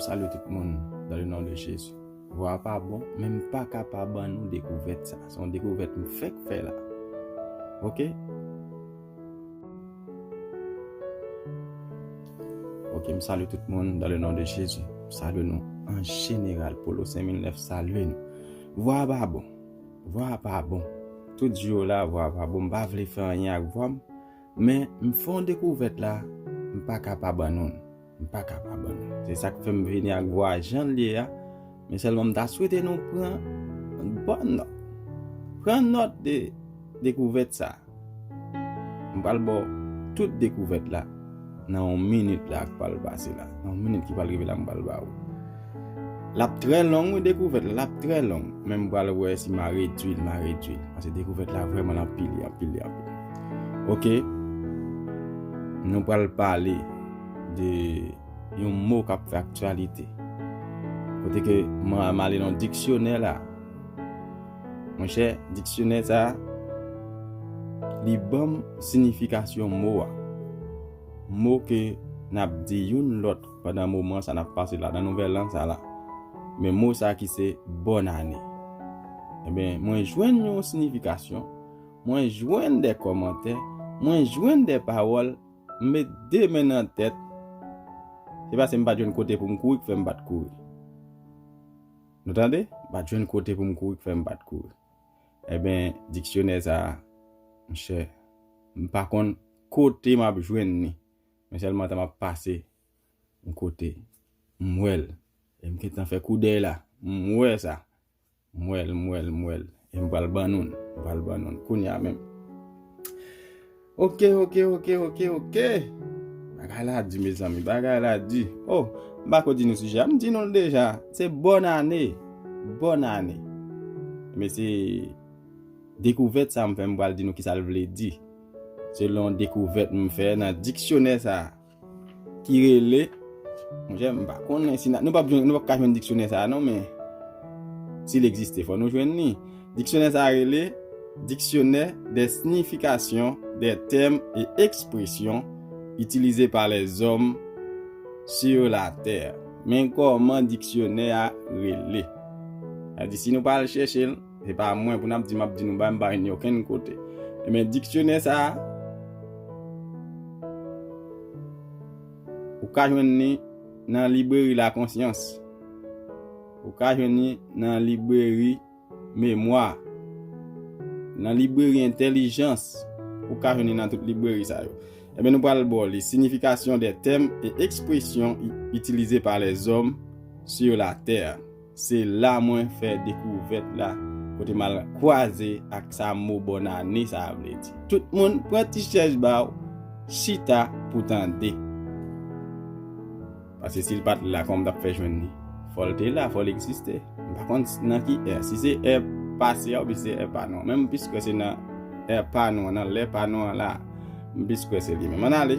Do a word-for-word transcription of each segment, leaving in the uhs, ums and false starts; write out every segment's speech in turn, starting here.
Salye tout moun dans le nom de Jésus. Vwa a pa bon, men m pa ka pa ban nou dekouvèt sa. Se yon dekouvèt m fèk fè la. Oke? Oke, m salye tout moun dans le nom de Jésus. M salye nou an jeneral. Polo senk mil nèf salye nou. Vwa a pa bon. Vwa a pa bon. Tout jou yo la, vwa a pa bon. M pa vle fè anyen ak vwa m. Men, m fè yon dekouvèt la, m pa ka pa ban nou l. M pa ka pa ban nou l. Se sa k fè m vini ak vwa a jan l ye a. Men sèlman m ta swete nou pran bòn nòt. Pran nòt de dekouvèt sa. M pral ba w tout dekouvèt la nan yon minit la k pral pase la. Nan yon minit ki pral rive la, m pral ba ou. L ap trè long, wi, dekouvèt la, l ap trè long. Men m pral wè si m a redui l, m a redui l. Paske dekouvèt la vrèman l anpil, li anpil, li anpil. Oke. Nou pral pale de yon mo k ap fè aktyalite. Kote ke m, m ale nan diksyonè la. Monchè, diksyonè sa a, li ban m siyifikasyon mo a. Mo ke n ap di youn lòt pandan moman sa n ap pase la, nan nouvèl an sa la. Men mo sa ki se bòn ane. Ebyen, mwen jwenn yon siyifikasyon, mwen jwenn de kòmantè, mwen jwenn de pawòl, m met de men nan tèt. Se paske m pa t jwenn kote pou m kouri k fè m pa t kouri. Nou tande? M pa t jwenn kote pou m kouri k fè m pa t kouri. Ebyen, diksyonè sa a, monchè, m pa konn kote m ap jwenn li. Men sèlman tan m ap pase yon kote, m wè l. E m gentan fè koudèy la. M wè sa. M wè l, m wè l, m wè l. E m pral ban nou l. M pral ban nou l. Kounye a menm. Oke, oke, oke, oke, oke. Bagay la di, mezanmi. Bagay la di. Oh, m pa ko di nou sijè a. M di nou l deja. Se bòn ane. Bòn ane. Men se dekouvèt sa m fè, m pral di nou kisa l vle di. Selon dekouvèt m fè nan diksyonè sa a, ki rele, monchè, m pa konnen si n a, nou p ap jwenn, nou p ap ka jwenn diksyonè sa a non, men si l egziste, fò nou jwenn li. Diksyonè sa a rele Dictionnaire des significations des termes et expressions utilisés par les hommes sur la terre. Men kòman diksyonè a rele. Sa di, si nou pral chèche l, se pa mwen pou n ap di, m ap di nou, ba m pa jwenn li okenn kote. Ebyen, diksyonè sa a, ou ka jwenn li nan libreri Lakonsyans. Ou ka jwenn li nan libreri Memwa. Nan libreri Entèlijans. Ou ka jwenn li nan tout libreri sa yo. Ebyen, nou pral ba w li. Signification des termes et expressions i- utilisés par les hommes sur la terre. Se la mwen fè dekouvèt la, kote m al kwaze ak sa mo bòn ane sa a vle di. Tout moun pran ti chèch ba w, chita pou tande. Paske si l pa t la, kòman m t ap fè jwenn li? Fò l te la, fò l egziste. M pa konn s- nan ki è. Si se è pase a oubyen se è pa nou an. Men m plis kwè se nan è pa nou an, nan lè pa nou an la. M plis kwè se li menm. Ann ale.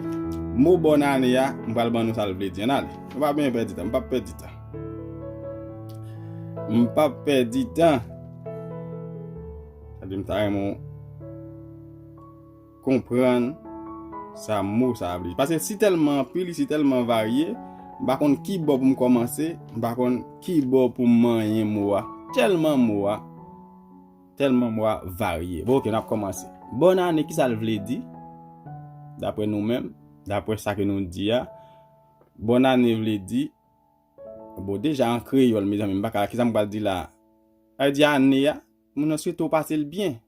Mo bòn ane a, m pral ban nou sa l vle di. Ann ale. Nou pa byen pèdi tan, m p ap pèdi tan. M p ap pèdi tan. Sa di m ta renmen w konprann sa mo sa a vle di. Paske si tèlman anpil, si tèlman varye, m pa konn ki bò pou m kòmanse, m pa konn ki bò pou m manyen mo a. Tèlman mo a, tèlman mo a varye. Bon, oke, n ap kòmanse. Bòn ane, kisa l vle di? Daprè nou menm, daprè sa ke nou di a, bòn ane vle di, bon, deja an kreyòl, mezanmi, m pa ka, kisa m pral di la? Sa vle di ane a, moun nan swete w pase l byen.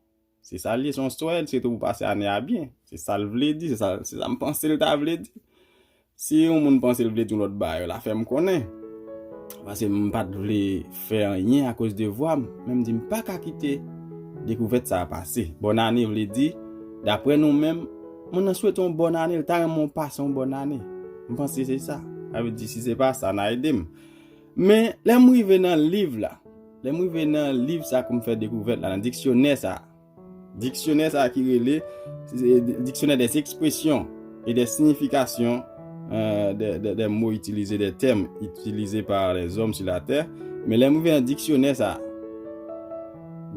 Se sa l ye, se yon swè, l swete w pase ane a byen. Se sa l vle di, se sa, se sa m panse l ta vle di. Si yon moun panse l vle di yon lòt bagay, l a fè m konnen. Paske m pa t vle fè anyen akoz de vwa m. Men m di m pa ka kite dekouvèt sa a pase. Bòn ane vle di, daprè nou menm, moun nan swete w bòn ane, l ta renmen w pase yon bòn ane. M panse se sa. Sa vle di, si se pa sa, n a ede m. Men, lè m rive nan liv la, lè m rive nan liv sa pou m fè dekouvèt la, nan diksyonè sa, diksyonè sa ki rele, eh, Dictionnaire des expressions et des significations, euh, des, des, des mots utilisés, des termes utilisés par les hommes sur la terre. Men lè m rive nan diksyonè sa,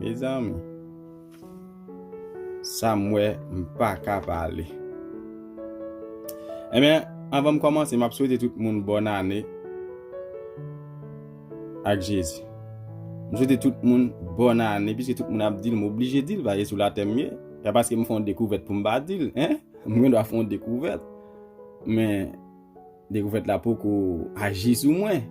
mezanmi, sa m wè, m pa ka pale. Ebyen, anvan m kòmanse, m ap swete tout moun bòn ane. ak Jezi. M swete tout moun bòn ane, piske tout moun ap di l, m oblije di l, paske sou latè m ye. Se pa paske m fè yon dekouvèt pou m pa di l, en? M gen dwa fè yon dekouvèt. Men, dekouvèt la poko aji sou mwen.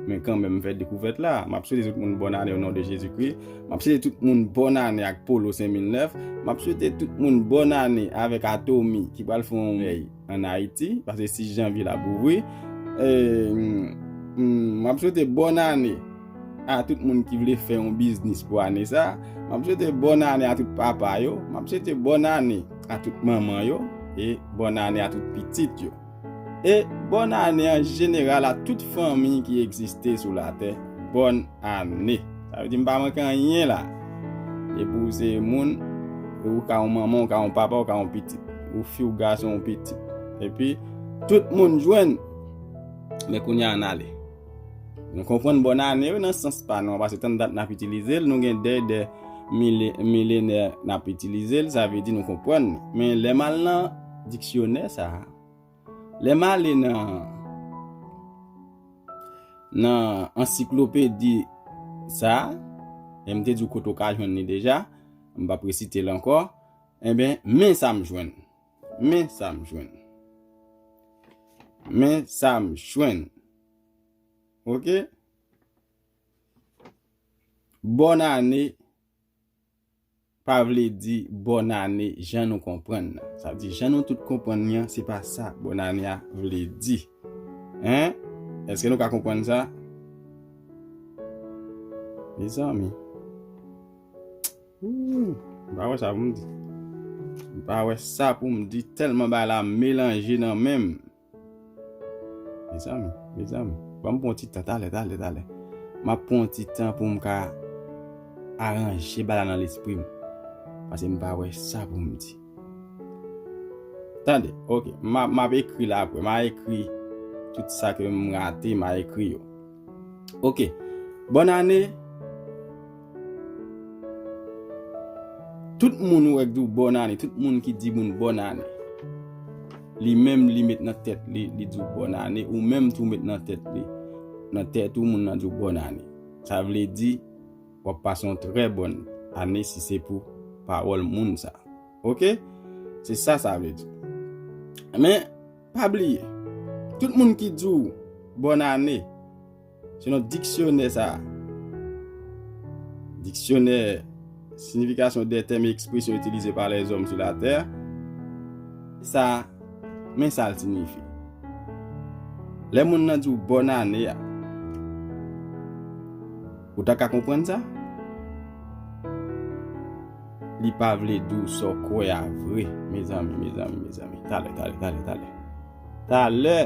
Men kanmenm, m fè dekouvèt la. M ap swete tout moun bòn ane o non de Jezikri. M ap swete tout moun bòn ane ak Polo senk mil nèf. M ap swete tout moun bòn ane avèk Atomi ki pral fè yon rèy ann Ayiti, paske sis janvye l ap ouvri. E, m, m, m ap swete bòn ane a tout moun ki vle fè yon biznis pou ane sa. M ap swete bòn ane a tout papa yo. M ap swete bòn ane a tout manman yo. E bòn ane a tout pitit yo. E bòn ane an jeneral a tout fanmi ki egziste sou latè. Bòn ane. Sa vle di m pa manke anyen la. Depi w se moun, ou ka yon manman, ou ka yon papa, ou ka yon pitit. Ou fi, ou gason, ou pitit. Epi, tout moun jwenn. Men kounye a ann ale. Nou konprann bòn ane wi nan sans pa nou an, paske tann dat n ap itilize l, nou gen dèy de mile-, milenè n ap itilize l, sa vle di nou konprann li. Men lè m al nan diksyonè sa a, lè m ale nan, nan ansiklopedi sa a, e m te di w kote w ka jwenn li deja, m p ap resite l ankò, enben, men sa m jwenn. Men sa m jwenn. Men sa m jwenn. Oke? Bòn ane pa vle di bòn ane jan nou konprann nan. Sa vle di jan nou tout konprann li an, se pa sa bòn ane a vle di. Hein? Èske nou ka konprann sa? Mezanmi. Ooh, m pa wè sa pou m di. M pa wè sa pou m di, tèlman bagay la melanje nan men m. Mezanmi, mezanmi. Ban m pran yon ti tan, talè, talè, talè. M ap pran yon ti tan pou m ka aranje bagay la nan lespri m. Paske m pa wè sa pou m di. Tande, oke, m ap, m ap ekri la apre. M a ekri tout sa ke m rate, m a ekri yo. Oke. Bòn ane. Tout moun ou wè k di w bòn ane, tout moun ki di moun bòn ane. Li menm li met nan tèt li, li di w bòn ane, ou menm tou met nan tèt li, nan tèt ou moun nan di w bòn ane. Sa vle di, w ap pase yon trè bòn ane si se pou pawòl moun sa. Oke? Se sa sa vle di. Men, pa bliye, tout moun ki di w bòn ane, selon diksyonè sa a, diksyonè signification des termes et expressions utilisés par les hommes sur la terre, sa, men sa l siyifi. Lè moun nan di w bòn ane a, ou ta ka konprann sa? Li pa vle di w sa w kwè a vre, mezanmi, mezanmi, mezanmi. Talè, talè, talè, talè. Talè.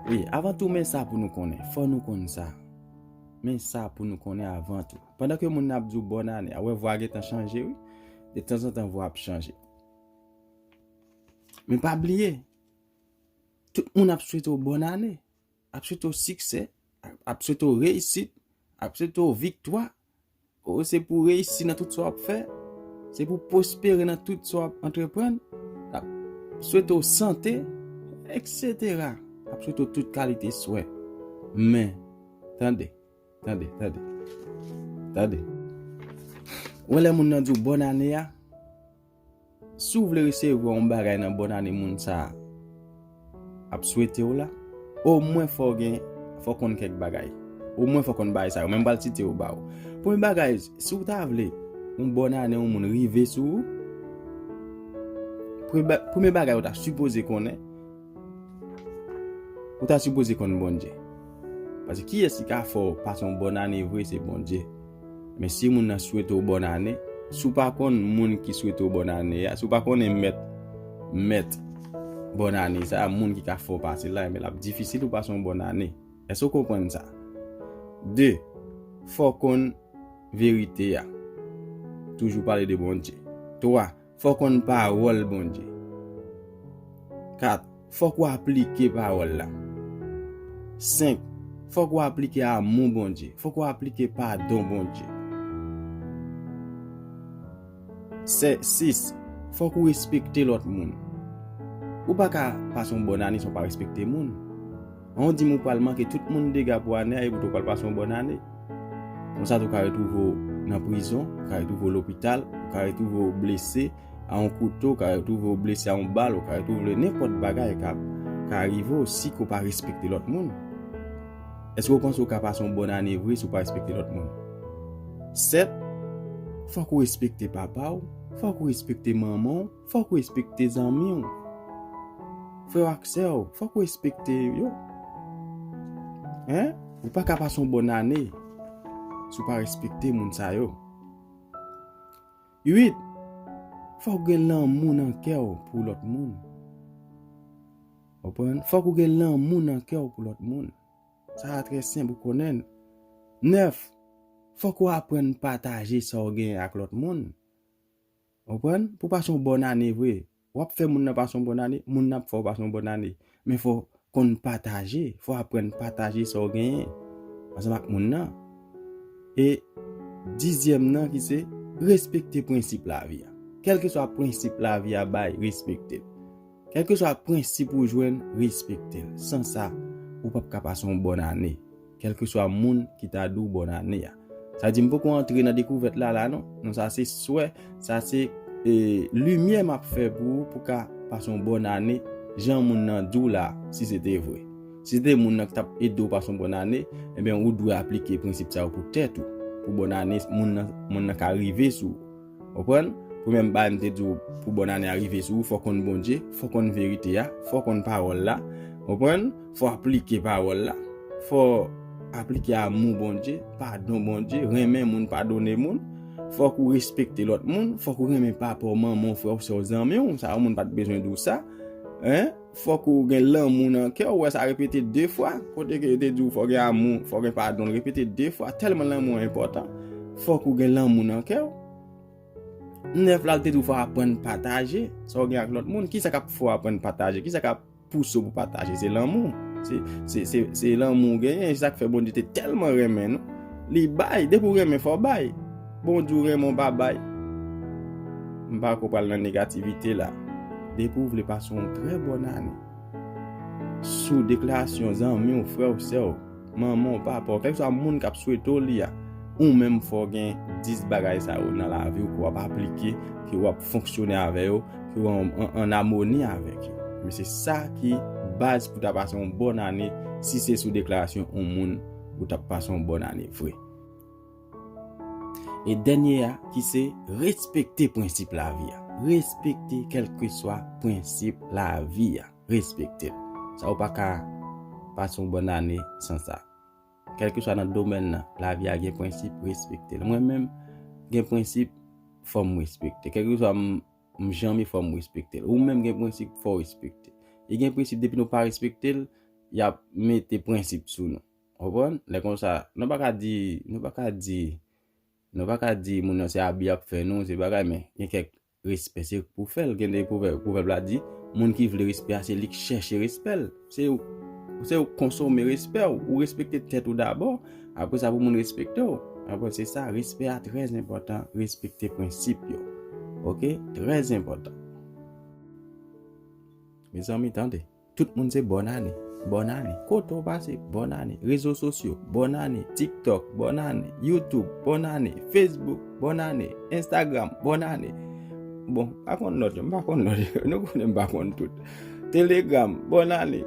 Wi, avan tou, men sa pou nou konnen. Fò nou konn sa. Men sa pou nou konnen avan tou. Pandan ke moun nan ap di w bòn ane, a wè vwa gentan chanje, wi. De tanzantan, vwa ap chanje. Men pa bliye, tout moun ap swete w bòn ane, ap swete w siksè, ap, ap swete w reyisit, ap swete w viktwa. O, se pou w reyisi nan tout sa w ap fè. Se pou w pwospere nan tout sa w ap antreprann. Ap swete w sante, etsetera. Ap swete w tout kalite swè. Men, tande, tande, tande. Tande. Ou wè lè moun nan di w bòn ane a, si w vle resevwa yon bagay nan bòn ane moun sa a ap swete w la, omwen fò w gen, fò w konn kèk bagay. Omwen fò w konn bagay sa yo. Men m pral site yo ba w. Premye bagay, si w ta vle yon bòn ane yon moun rive sou ou, premye ba-, premye bagay ou ta sipoze konnen, ou ta sipoze konn Bondye. Paske kiyès ki ka fè w pase yon bòn ane vre, se Bondye. Men si moun nan swete w bòn ane, si w pa konn moun ki swete w bòn ane a, si w pa konnen mèt, mèt bòn ane sa, moun ki ka fè w pase l la, men l ap difisil pou w pase yon bòn ane. Èske w konprann sa? De, fò w konn verite a. Toujou pale de Bondye. Twa, fò w konn pawòl Bondye. Kat, fòk ou aplike pawòl la. Senk, fòk ou aplike amou Bondye. Fòk ou aplike padon Bondye. Sè-, sis, fòk ou respekte lòt moun. Ou pa ka pase yon bòn ane san w pa respekte moun. An w di m ou pral manke tout moun dega pou ane a, epoutan ou pral pase yon bòn ane. Konsa tou, ou ka retwouve w nan prizon, ou ka retwouve w lopital, ou ka retwouve w blese a yon kouto, ou ka retwouve w blese a yon bal, ou ka retwouve nenpòt bagay ka, ka rive w si ke w pa respekte lòt moun. Èske w panse w ka pase yon bòn ane vre si w pa respekte lòt moun? Sèt, fòk ou respekte papa w, fòk ou respekte manman w, fòk ou respekte zanmi w. Frè w ak sè w, fòk ou respekte yo. Hein? Ou pa ka pase yon bòn ane si w pa respekte moun sa yo. Uit, fòk ou gen lanmou nan kè w pou lòt moun. Konprann? Fòk ou gen lanmou nan kè w pou lòt moun. Sa a trè senp, ou konnen l. Nèf, fòk ou aprann pataje sa w genyen ak lòt moun. Konprann? Pou w pase yon bòn ane vre. W ap fè moun nan pase yon bòn ane, moun nan ap fè w pase yon bòn ane. Men fò w konn pataje, fò w aprann pataje sa w genyen ansanm ak moun nan. E dizyèm nan ki se respekte prensip lavi a. Kèlkeswa prensip lavi a bay, respekte l. Kèlkeswa prensip ou jwenn, respekte l. San sa, ou p ap ka pase yon bòn ane. Kèlkeswa moun ki ta di w bòn ane a. Sa di m poko antre nan dekouvèt la la non. Non, sa se swè, sa se, e, limyè m ap fè pou ou pou ka pase yon bòn ane, jan moun nan di w la, si se te vre. Si se te moun nan ki t ap ede w pase yon bòn ane, ebyen ou dwe aplike prensip sa yo pou tèt ou, pou bòn ane moun nan, moun nan ka rive sou ou. Konprann? Premye bagay m te di w, pou bòn ane a rive sou ou, fò w konn Bondye, fò w konn verite a, fò w konn pawòl la. Konprann? Fò w aplike pawòl la. Fò w aplike amou Bondye, padon Bondye, renmen moun, padone moun. Fòk ou respekte lòt moun, fòk ou renmen papa w, manman w, frè w, sè w, zanmi w, sa yo moun pa t bezwen di w sa. Hein? Fòk ou gen lanmou nan kè w, ou wè sa repete de fwa. Kote ke yo te di w fò w gen amou, fò w gen padon, l repete de fwa. Tèlman lanmou an enpòtan. Fòk ou gen lanmou nan kè w. Nèf la, l te di w fò w aprann pataje sa w gen ak lòt moun. Kisa k ap fè w aprann pataje? Kisa k ap pouse w pou pataje? Se lanmou. Se, se, se, se lanmou w genyen. Se sa k fè Bondye te tèlman renmen nou. Li bay. Depi w renmen, fò w bay. Bondye w renmen, w pa bay. M pa ko pral nan negativite la. Depi w vle pase yon trè bòn ane sou deklarasyon zanmi w, frè w, sè w, manman w, papa w, kèlkeswa moun k ap swete w li a, ou menm fò w gen dis bagay sa yo nan lavi w ke w ap aplike, ke w ap fonksyone avè yo, ke w an, an, an amoni avèk yo. Men se sa ki baz pou ta pase yon bòn ane, si se sou deklarasyon yon moun ou t ap pase yon bòn ane vre. E dènye a, ki se respekte prensip lavi a. Respekte kèlkeswa prensip lavi a. Respekte l. Sa ou pa ka pase yon bòn ane san sa. Kèlkeswa nan domèn nan, lavi a gen prensip, respekte l. Mwen menm, gen prensip, fò m respekte. Kèlkeswa m, m jan m ye, fò m respekte l. Ou menm gen prensip, fò w respekte. E gen prensip, depi nou pa respekte l, y ap mete prensip sou nou. Konprann? Lè konsa, nou pa ka di, nou pa ka di, nou pa ka di moun nan se abi y ap fè nou, se bagay, men gen kèk respè, se pou fè l. Gen de pwovèb, pwovèb la di, moun ki vle respè a, se li k chèche respè l. Se ou, se ou k konsome respè w. Ou respekte tèt ou dabò, apre sa pou moun respekte w. Apre se sa, respè a trè enpòtan, respekte prensip yo. Oke? Trè enpòtan. Mezanmi, tande. Tout moun se bòn ane, bòn ane. Kote w pase, bòn ane. Rezo sosyo, bòn ane. TikTok, bòn ane. YouTube, bòn ane. Facebook, bòn ane. Instagram, bòn ane. Bon, m pa konn lòt yo, m pa konn lòt yo. Nou konnen m pa konn tout. Telegram, bòn ane.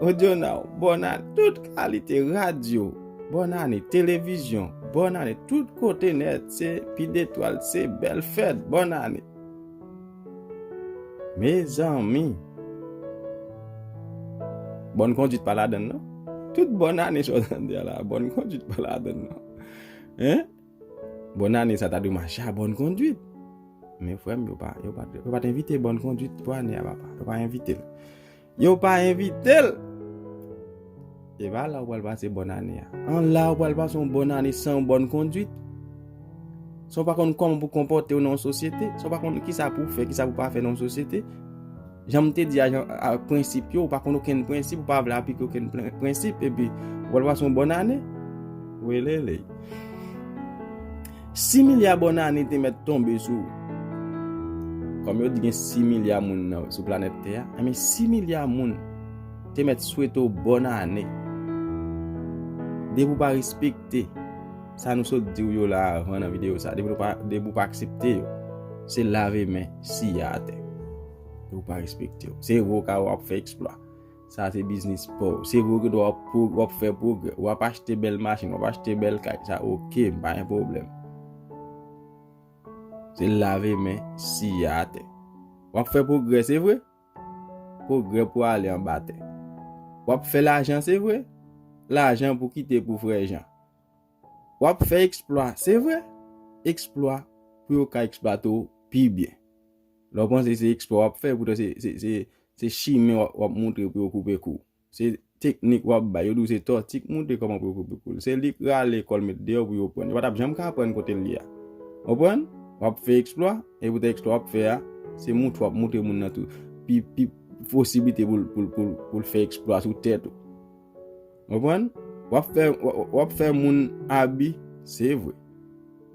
Audio Now, bòn ane. Tout kalite radyo, bòn ane. Televizyon, bòn ane. Tout kote nèt, se Pi Detwal, se bèl fèt, bòn ane. Mezanmi. Bòn konduit pa ladann, non. Tout bòn ane sa w tande a la, bòn konduit pa ladann, non. Hein? Bòn ane sa ta dwe mache a bòn konduit. Men frè m, yo pa, yo pa, yo pa t envite bòn konduit pou ane a, papa. Yo pa envite l. Yo pa envite l. E pa la ou pral pase bòn ane a. An la ou pral pase yon bòn ane san yon bòn konduit. Si w pa konn kòman pou konpòte w nan yon sosyete, si w pa konn kisa pou w fè, kisa pou w pa fè nan yon sosyete, jan m te di a, jan, a, prensip yo, ou pa konn okenn prensip, ou pa vle aplike okenn pren- prensip, epi w al pase yon bòn ane, welele. Si milya bòn ane te mèt tonbe sou, kòm yo di gen sis milya moun nan, sou planèt Tè a, enben sis milya moun te mèt swete w bòn ane. Depi w pa respekte sa nou sot di w yo la avan nan videyo sa, depi w pa, depi w pa aksepte yo, se lave men siye atè. Depi w pa respekte yo. Se vre w ka w ap fè eksplwa. Sa se biznis pa w. Se vre w gen dwa w ap pro- w ap fè pwogrè. W ap achte bèl machin, w ap achte bèl kay. Sa oke, m pa gen pwoblèm. Se lave men siye atè. W ap fè pwogrè, se vre? Pwogrè pou ale anba tè. W ap fè lajan, se vre? Lajan pou kite pou frè Jan. W ap fè eksplwa, se vre? Eksplwa pou yo ka eksplwate w pi byen. Lè w panse se eksplwa w ap fè, poutan se, se, se, se chimen w ap, w ap montre pou yo koupe kou w. Se teknik w ap bay. Yo di w se tòti k montre kòman pou yo koupe kou l. Se li k rale kò l met deyò pou yo pran l. Yo pa t ap janm ka pran l kote l ye a. Konprann? W ap fè eksplwa, e poutan eksplwa w ap fè a, se montre w ap montre moun nan tou pi, pi posiblite pou l, pou l, pou l, pou l fè eksplwa sou tèt ou. Konprann? W ap fè, w ap, w ap fè moun abi, se vre.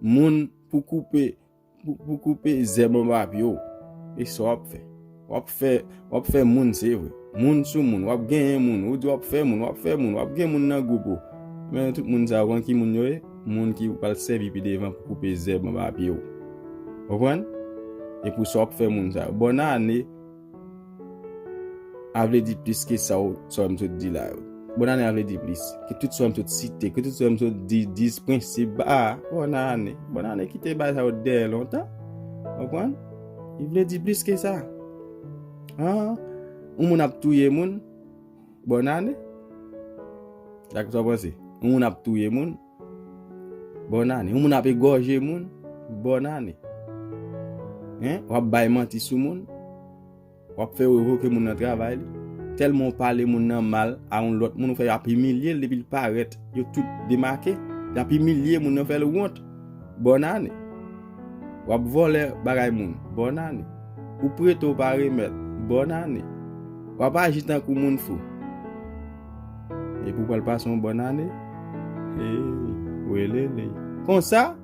Moun pou koupe, pou, pou koupe zèb anba pye w. E sa w ap fè. W ap fè, w ap fè moun, se vre. Moun sou moun, w ap genyen moun, ou di w ap fè moun, w ap fè moun, w ap gen moun nan gwoup ou. Men tout moun sa yo, konn ki moun yo ye? Moun ki pral sèvi pi devan pou koupe zèb anba pye w. Konprann? E pou sa w ap fè moun sa yo. Bòn ane, a vle di plis ke sa w, sa w m sot di la yo. Bòn ane a vle di plis ke tout sa w m sot site, ke tout sa w m sot di, dis prensip, a, bòn ane. Bòn ane kite bagay sa yo dèyè lontan. Konprann? Li vle di plis ke sa. An, yon moun ap touye moun, bòn ane. Sa w panse? Yon moun ap touye moun, bòn ane. Yon moun ap egòje moun, bòn ane. Hen? W ap bay manti sou moun, w ap fè yo revoke moun nan travay li. Tèlman w pale moun nan mal a yon lòt moun, ou fè y ap imilye l depi l parèt. Yo tout demake. Y ap imilye moun nan, fè l wont. Bòn ane. W ap vòlè bagay moun. Bòn ane. Ou prete, w pa remèt. Bòn ane. W ap aji tankou moun fou. Epi w pral pase yon bòn ane. Hey, welele. Konsa,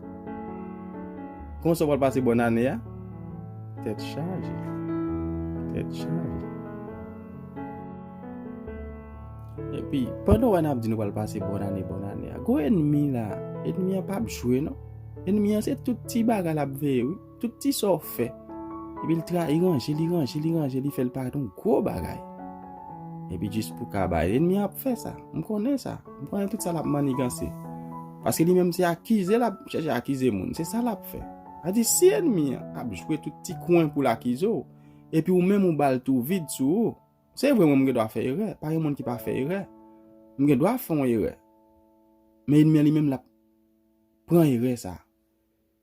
konsa w pral pase bòn ane a. Tèt chaje. Tèt chaje. Epi, pandan w wè n ap di nou pral pase bòn ane, bòn ane a, gwo ènmi la, ènmi an p ap jwe non. Ènmi an se tout ti bagay l ap veye wi, tout ti sa w fè. Epi l tra, li ranje, li ranje, li ranje, li fè l parèt yon gwo bagay. Epi jis pou ka bay, ènmi an ap fè sa. M konnen sa. M konnen tout sa l ap maniganse. Paske li menm se akize l ap chèche akize moun. Se sa l ap fè. Sa di si ènmi an ap jwe tout ti kwen pou l akize w, epi ou menm ou ba l tou vid sou ou, se vre mwen m gen dwa fè erè, pa gen moun ki pa fè erè. M gen dwa fè yon erè. Men ènmi an li menm l ap pran erè sa.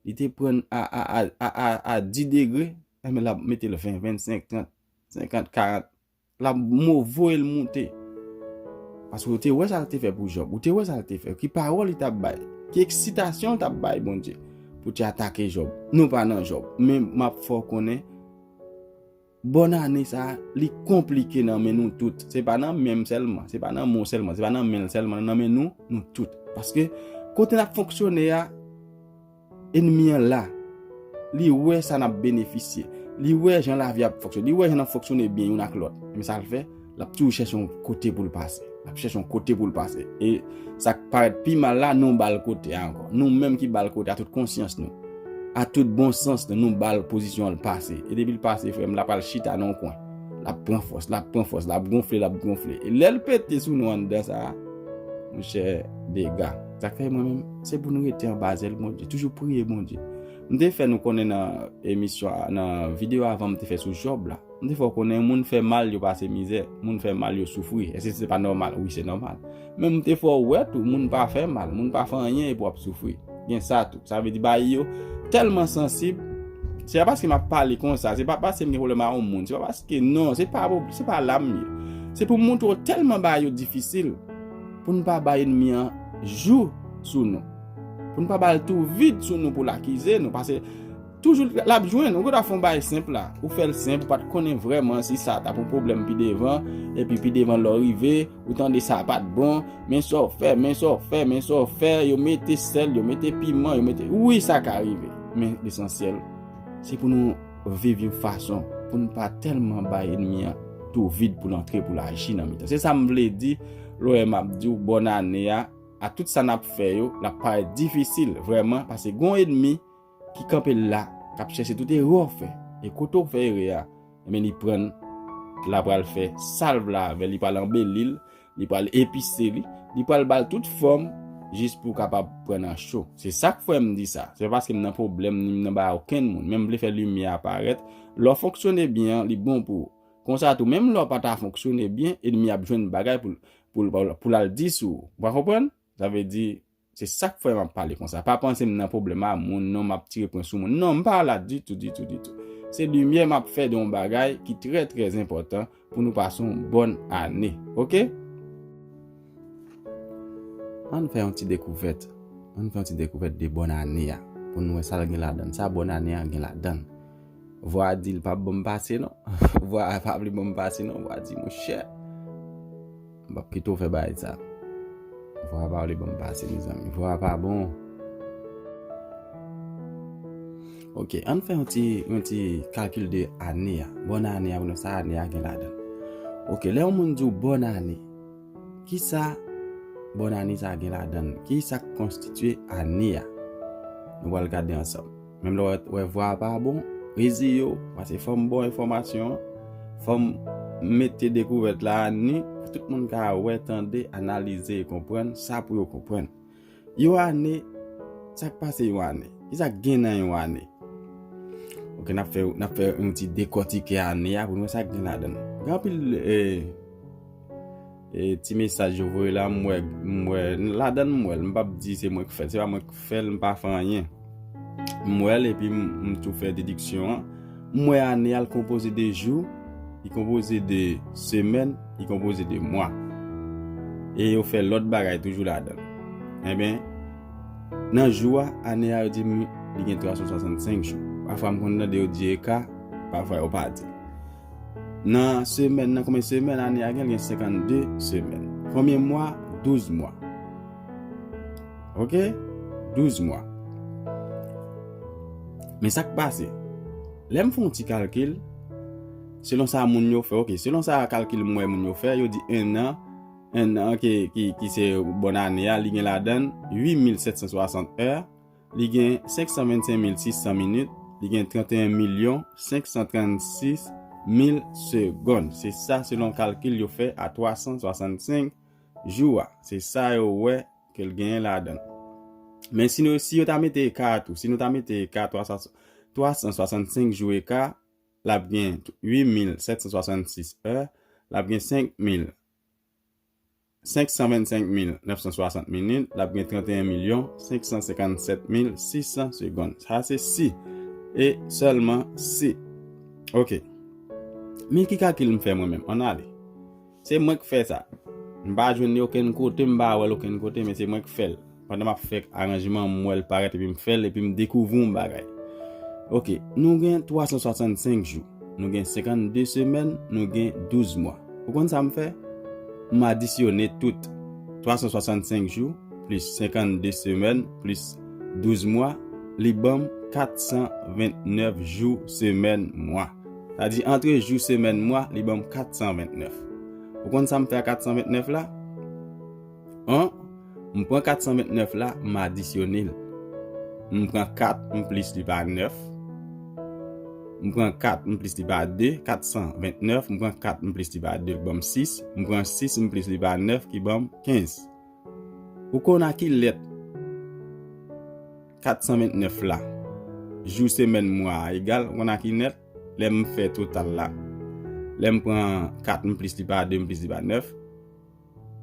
Li te pran a, a, a, a, a, a dis degre, enben l ap mete l ven, vennsenk, trant, senkant, karant. L ap mo-, voye l moute. Paske ou te wè sa l te fè pou Jòb, ou te wè sa l te fè, ki pawòl li t ap bay, ki eksitasyon l t ap bay Bondye pou te atake Jòb. Nou pa nan Jòb, men m ap fè w konnen bòn ane sa a, li konplike nan men nou tout. Se pa nan men m sèlman, se pa nan men w sèlman, se pa nan men l sèlman, nan men nou, nou tout. Paske kote n ap fonksyone a, ènmi an la, li wè sa n ap benefisye, li wè jan lavi ap fonksyone, li wè jan n ap fonksyone byen youn ak lòt. Men sa l fè, l ap toujou chèche yon kote pou l pase. L ap chèche yon kote pou l pase. E sa k parèt pi mal la, nou ba l kote a ankò. Nou menm ki ba l kote a tout konsyans nou, a tout bon sans nou, nou ba l pozisyon l pase. E depi l pase, frè m, l ap al chita nan yon kwen. L ap pran fòs, l ap pran fòs, l ap gonfle, l ap gonfle. E lè l pete sou nou anndan sa a, monchè, dega. Sa k fè mwen menm, se pou nou rete anba zèl Bondye. Toujou priye Bondye. M te fè nou konnen nan emisyon, nan videyo avan m te fè sou Jòb la. M te fè w konnen moun fè mal, yo pase mizè. Moun fè mal, yo soufri. Èske se pa nòmal? Wi, se nòmal. Men m te fè w wè tou, moun pa fè mal, moun pa fè anyen epi w ap soufri. Gen sa tou. Sa vle di bagay yo tèlman sansib. Se pa paske m ap pale konsa, se pa paske m gen pwoblèm a yon moun, se pa paske, non, se pa, se pa la m ye. Se pou m montre w tèlman bagay yo difisil pou n pa bay ènmi an jou sou nou. Pou n pa ba l tou vid sou nou pou l akize nou. Paske toujou l ap jwenn. Ou gen dwa fè yon bagay senp la. Ou fè l senp, ou pa t konnen vrèman si sa t ap yon pwoblèm pi devan. Epi pi devan lè w rive, ou tande sa pa t bon. Men sa w fè, men sa w fè, men sa w fè. Yo mete sèl, yo mete piman, yo mete. Wi, sa ka rive. Men lesansyèl, se pou nou viv yon fason pou n pa tèlman bay ènmi an tou vid pou l antre, pou l aji nan mitan. Se sa m vle di lè w wè m ap di w bòn ane a, a tout sa n ap fè yo, l ap parèt difisil vrèman, paske gen yon ènmi ki kanpe la, k ap chèche tout erè w fè. E kote w fè erè a, ebyen, li pran l, l ap pral fè sa l vle avè l, li pral anbeli l, li pral epise li, li pral ba l tout fòm, jis pou w kapab pran nan cho. Se sa k fè m di sa. Se pa paske m nan pwoblèm, ni m nan bagay okenn moun, men m vle fè limyè a parèt. Lè w fonksyone byen an, li bon pou ou. Konsa tou, menm lè w pa ta fonksyone byen, ènmi ap jwenn bagay pou l, pou l, pou l al di sou ou. Ou pa konprann? Sa vle di, se sa k fè m ap pale konsa. Pa panse m nan pwoblèm a moun, non, m ap tire pwen sou moun. Non, m pa la ditou, ditou, ditou. Se limyè m ap fè de yon bagay ki trè, trè enpòtan pou nou pase yon bòn ane. Oke? Ann fè yon ti dekouvèt. Ann fè yon ti dekouvèt de bòn ane a. Pou nou wè sa l gen ladan l. Sa bòn ane a gen ladan l. Vwa a di l p ap ban m pase non. Vwa a pa vle ban m pase non. Vwa a di, monchè, m p ap kite w fè bagay sa. Vwa a pa vle ban m pase, mezanmi. Vwa a pa bon. Oke, ann fè yon ti, yon ti kalkil de ane a. Bòn ane a, pou nou, sa ane a gen ladan l. Oke, lè yon moun di w bòn ane, kisa bòn ane sa a gen ladan l? Kisa k konstitye ane a? Nou pral gade ansanm. Menm lè w wè vwa a pa bon, reziye w, paske fò m ba w enfòmasyon an, fò m mete dekouvèt la a ni, pou tout moun ka wè, tande, analize e konprann sa pou yo konprann. Yon ane, sa k pase yon ane? Kisa k gen nan yon ane? Oke, n ap fè, n ap fè yon ti dekòtike ane a pou nou wè sa k gen ladan l. Gen anpil, eh, eh, ti mesaj yo voye la, m wè, m wè, ladan l m wè l, m p ap di se mwen k fè l, se pa mwen k fè l, m pa fè anyen. M wè l epi m, m tou fè dediksyon an. M wè ane a l konpoze de jou, li konpoze de semèn, li konpoze de mwa. E yo fè lòt bagay toujou ladan l. Enben, nan jou a, ane a yo di m li gen twa san swasannsenk jou. Pafwa m konn tande yo di eka, pafwa yo pa di. Nan semèn nan, konbyen semèn ane a gen? L gen senkannde semèn. Konbyen mwa? Douz mwa. Oke? Douz mwa. Men sa k pase? Lè m fè yon ti kalkil, selon sa moun yo fè, oke, selon sa kalkil m wè moun yo fè, yo di en an, en an ki, ki, ki se bòn ane a, li gen ladan l uit mil sèt san swasant è, li gen senk san vennsenk mil sis san minit, li gen trannteyen milyon senk san trannsis mil segonn. Se sa selon kalkil yo fè a twa san swasannsenk jou a. Se sa yo wè ke l genyen ladan l. Men si nou, si yo ta mete eka a tou, si nou ta mete eka twa san, twa san swasannsenk jou eka, l ap gen uit mil sèt san swasannsis è, l ap gen senk mil, senk san vennsenk mil nèf san swasant minit, l ap gen trannteyen milyon senk san senkannsèt mil sis san segonn. Sa se si. E sèlman si. Oke. Men ki kalkil m fè mwen menm? Ann ale. Se mwen k fè sa. M pa jwenn li okenn kote, m pa wè l okenn kote, men se mwen k fè l. Pandan m ap fè aranjman, m wè l parèt epi m fè l, epi m dekouvri yon bagay. Oke, nou gen twa san swasannsenk jou, nou gen senkannde semèn, nou gen douz mwa. Ou konn sa m fè? M adisyone tout. Twa san swasannsenk jou plis senkannde semèn plis douz mwa, li ban m kat san ventnèf jou, semèn, mwa. Sa di, antre jou, semèn, mwa, li ban m kat san ventnèf. Ou konn sa m fè a kat san ventnèf la? An, m pran kat san ventnèf la, m adisyone l. M pran kat, m plis li pa nèf. M pran kat, m plis li pa de, kat san ventnèf. M pran kat, m plis li pa de, ki ban m sis. M pran sis, m plis li pa nèf, ki ban m kenz. Ou konn a ki lèt kat san ventnèf la, jou, semèn, mwa a egal? Ou konn a ki lèt? Lè m fè total la, lè m pran kat, m plis li pa de, m plis li pa nèf,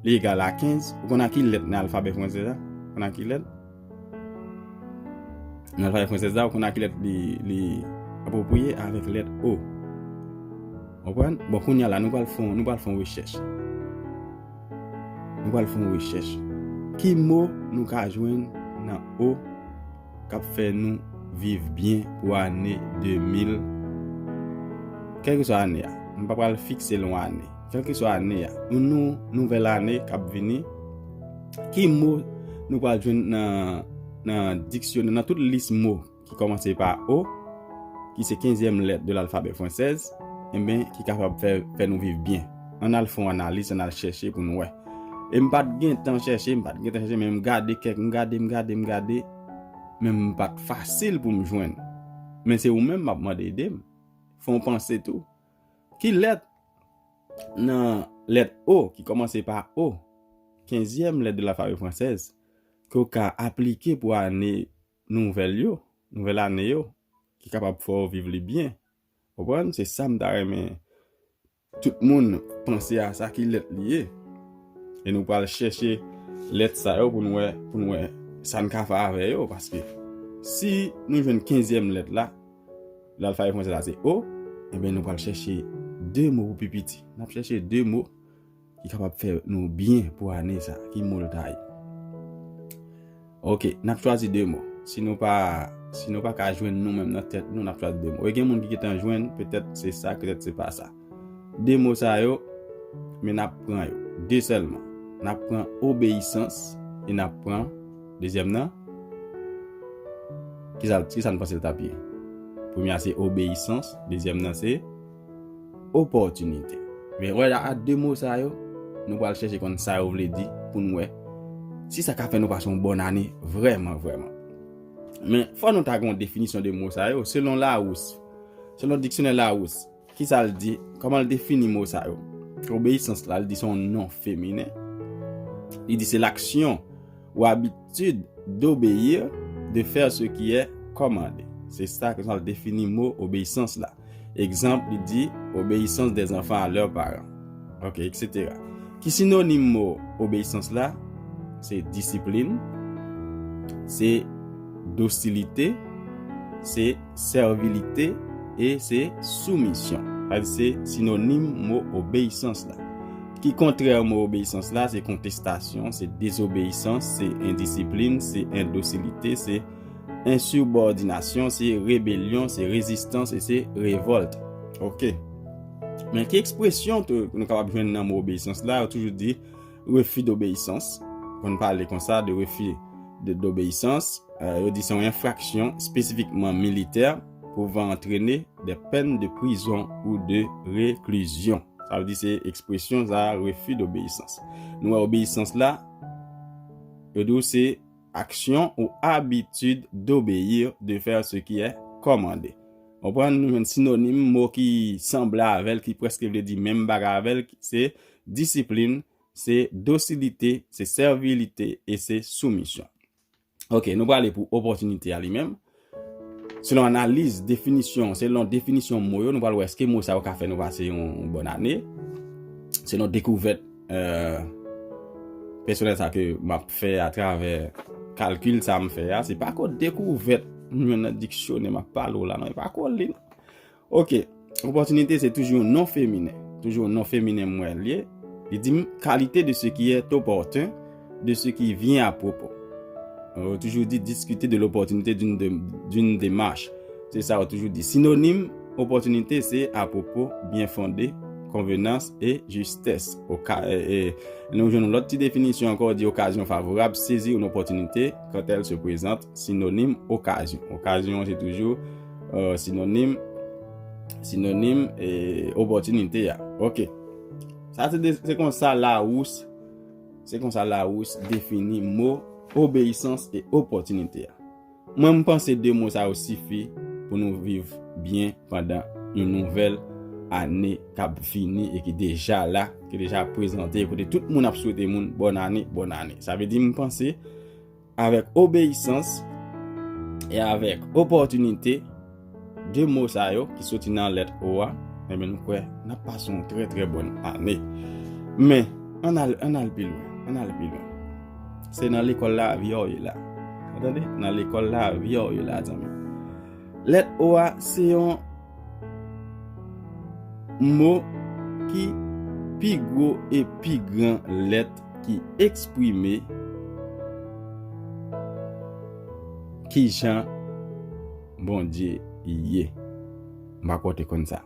li egal a kenz. Ou konn a ki lèt nan alfabè fransè a? Ou konn a ki lèt? Nan alfabè fransè a, ou konn a ki lèt li, li apwopriye? Avèk lèt O. Konprann? Bon, kounye a la, nou pral fè yon, nou pral fè yon rechèch. Nou pral fè yon rechèch. Ki mo nou ka jwenn nan O k ap fè nou viv byen pou ane de mil, kèlkeswa ane a. M pa pral fikse l yon ane. Kèlkeswa ane a, yon nou, nouvèl ane k ap vini, ki mo nou pral jwenn nan, nan diksyonè, nan tout lis mo ki kòmanse pa O, ki se kenzyèm lèt de lalfabè fransèz, enben, ki kapab fè, fè nou viv byen. Ann al fè yon analiz, ann al chèche pou nou wè. E m pa t gen tan chèche, m pa t gen tan chèche, men m gade kèk, m gade, m gade, m gade, men m pa t fasil pou m jwenn. Men se ou menm m ap mande ede m. Fè yon panse tou. Ki lèt nan lèt O, ki kòmanse pa O, kenzyèm lèt de lalfabè fransèz, ke w ka aplike pou ane nouvèl yo, nouvèl ane yo, ki kapab fè w viv li byen. Konprann? Se sa m ta renmen tout moun panse a sa, ki lèt li ye. E nou pral chèche lèt sa yo pou nou wè, pou nou wè sa n ka fè avè yo. Paske si nou jwenn kenzyèm lèt la, lalfabè fransèz la se O, enben nou pral chèche de mo pou pi piti. N ap chèche de mo ki kapab fè nou byen pou ane sa. Ki mo l ta ye? Ok, n ap chwazi de mo. Si nou pa, si nou pa ka jwenn nou menm nan tèt nou, n ap chwazi de mo. E gen moun ki gentan jwenn, petèt se sa, petèt se pa sa. De mo sa yo, men n ap pran yo. De sèlman. N ap pran obeyisans e n ap pran dezyèm nan. Kisa, kisa n panse l t ap ye? Premye a se obeyisans, dezyèm nan se opòtinite. Men wè la, a de mo sa yo, nou pral chèche konn sa yo vle di pou n wè si sa ka fè nou pase yon bòn ane vrèman, vrèman. Men fò nou ta gen yon definisyon de mo sa yo selon Larousse. Selon diksyonè Larousse, kisa l di? Kòman l defini mo sa yo? Obeyisans la, l di se yon non feminen. Li di se l'action ou habitude d'obéir, de faire ce qui est commandé. Se sa ke sa l defini mo obeyisans la. Egzanp, li di obéissance des enfants à leurs parents. Ok, et cetera. Ki sinonim mo obeyisans la? Se disiplin, se dosilite, se sèvilite e se soumisyon. Sa vle di se sinonim mo obeyisans la. Ki kontrè mo obeyisans la? Se kontestasyon, se dezobeyisans, se endisiplin, se endosilite, se ensibòdinasyon, se rebelyon, se rezistans e se revòlt. Ok. Men ki ekspresyon tou nou kapab jwenn nan mo obeyisans la? Yo toujou di refus d'obéissance. Konn pale konsa de refus de, d'obéissance. Euh, yo di se yon enfraksyon espesifikman militè pouvant entraîner des peines de prison ou de réclusion. Sa vle di se ekspresyon sa, refus d'obéissance. Nou wè obeyisans la, yo di w se action ou habitude d'obéir, de faire ce qui est commandé. Konprann, nou jwenn sinonim, mo ki sanble avè l, ki prèske vle di menm bagay avè l, se disiplin, se dosilite, se sèvilite e se soumisyon. Ok, nou prale pou opòtinite a li menm. Selon analiz, definisyon, selon definisyon mo yo, nou pral wè èske mo sa yo ka fè nou pase yon, yon bòn ane. Selon dekouvèt, euh, pèsonèl sa ke m ap fè atravè kalkil sa m fè a, se pa ko dekouvèt m jwenn nan diksyonè m ap pale w la, non, e pa ko li, non. Ok, opòtinite se toujou yon non feminen. Toujou yon non feminen m wè l ye. Li di m, qualité de ce qui est opportun, de ce qui vient à propos. Yo toujou di discuter de l'opportunité d'une de, d'une démarche. Se sa yo toujou di. Sinonim opòtinite se à propos, bien fondé, convenance et justesse. Oka, e, e, nou jwenn yon lòt ti definisyon ankò, di occasion favorable, saisir une opportunité quand elle se présente. Sinonim okazyon. Okazyon se toujou, euh, sinonim, sinonim e opòtinite a. Ok. Sa se de, se konsa Larousse, se konsa Larousse defini mo obeyisans e opòtinite a. Mwen, m panse de mo sa yo sifi pou nou viv byen pandan yon nouvèl ane k ap vini e ki deja la, ki deja prezante, kote tout moun ap swete moun bòn ane, bòn ane. Sa vle di, m panse, avèk obeyisans e avèk opòtinite, de mo sa yo ki soti nan lèt O a, enben, nou kwè n ap pase yon trè, trè bòn ane. Men, ann al, ann al pi lwen, ann al pi lwen. Se nan lekòl lavi a w ye la. Ou tande? Nan lekòl lavi a w ye la, zanmi. Lèt O a, se yon mo ki pi gwo e pi gran lèt ki eksprime Kijan Bondye ye? M pa kwè w te konn sa.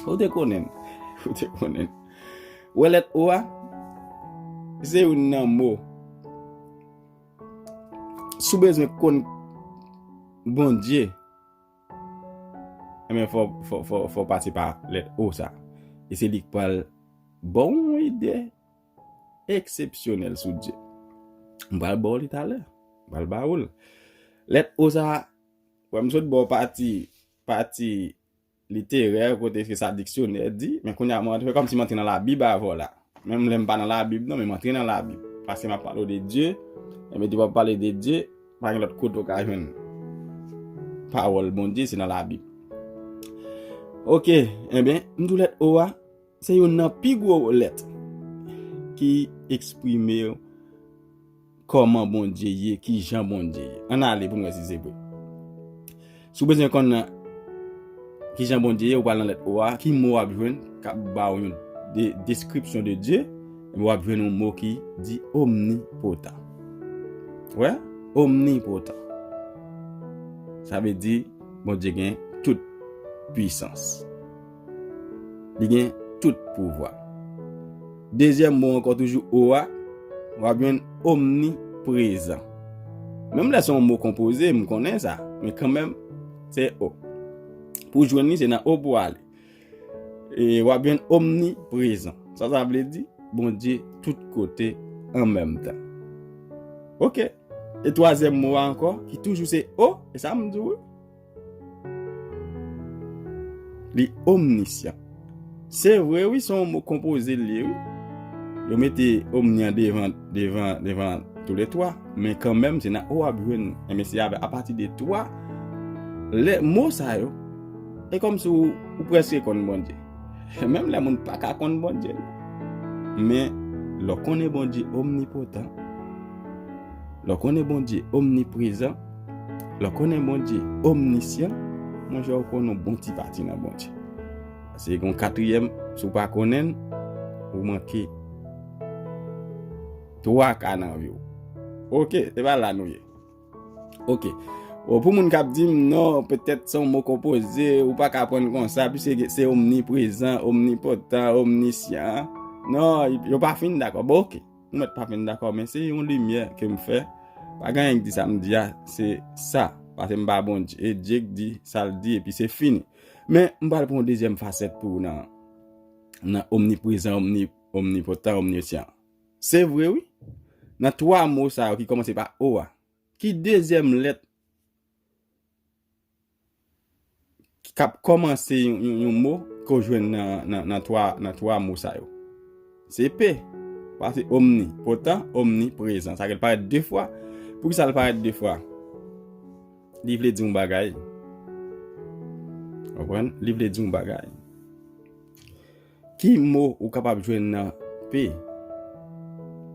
Ou te konnen l. Ou te konnen l. Ou wè lèt O a? Se youn nan mo. Si w bezwen konn Bondye, enben, fò, fò, fò, fò w pase pa lèt O sa. E se li k pral ba w yon ide eksepsyonèl sou Dye. M pral ba w li talè. M pral ba ou l. Lèt O sa, wè m sot ba w pati, pati literè, kote ke sa diksyonè di, men kounye a mwen fè kòmsi m antre nan Labib avè w la. Menm lè m pa nan Labib non, men m antre nan Labib. Paske m ap pale w de Dye, enben depi w ap pale de Dye, pa gen lòt kote w ka jwenn pawòl Bondye, se nan Labib. Oke, enben, m di w lèt O a, se youn nan pi gwo lèt ki eksprime kòman Bondye ye, kijan Bondye ye. Ann ale pou n wè si se vre. Si w bezwen konn kijan Bondye ye, ou pral nan lèt O a, ki mo w ap jwenn k ap ba w yon de-, deskripsyon de Dye, w ap jwenn yon mo ki di omnipotan. Wè? Omnipotan. Sa vle di Bondye gen tout pwisans. Li gen tout pouvwa. Dezyèm mo ankò, toujou O a, w ap jwenn omniprezan. Menm lè se yon mo konpoze, m konnen sa, men kanmenm, se O. Pou w jwenn li, se nan O pou w ale. E w ap jwenn omniprezan. Sa sa vle di? Bondye tout kote an menm tan. Oke. E twazyèm mo a ankò, ki toujou se O, e sa m di w wi. Li omnisyan. Se vre wi, se yon mo konpoze l ye wi. Yo mete omni an devan, devan, devan toulètwa, men kanmenm se nan O w ap jwenn, enben se avè, apati de twa lè mo sa yo, e kòmsi w, ou prèske konn Bondye. Menm lè moun pa ka konn Bondye. Men, lè w konnen Bondye omnipotan, lè w konnen Bondye omniprezan, lè w konnen Bondye omnisyan, monchè, ou konnen yon bon ti pati nan Bondye. Paske gen yon katriyèm, si w pa konnen l, ou manke twa ka nan vi w. Oke, se pa la nou ye. Oke. Bon, pou moun k ap di m, non, petèt se yon mo konpoze, ou pa ka aprann konsa, piske se omniprezan, omnipotan, omnisyan. Non, yo pa fin dakò. Bon, oke. Nou mèt pa fin dakò, men se yon limyè ke m fè. Pa gen anyen k di sa m di a, se sa. Paske m pa Bondye. E Dye k di sa l di, epi se fini. Men, m pral pran yon dezyèm fasèt pou ou nan, nan omniprezan, omni-, omnipotan, omnisyan. Se vre, wi. Nan twa mo sa yo ki kòmanse pa O a, ki dezyèm lèt k ap kòmanse yon, yon, yon mo ke w jwenn nan, nan, nan twa, nan twa mo sa yo? Se P. Paske omnipotan, omniprezan. Sa fè l parèt de fwa. Poukisa l parèt de fwa? Li vle di yon bagay. Konprann? Li vle di yon bagay. Ki mo ou kapab jwenn nan P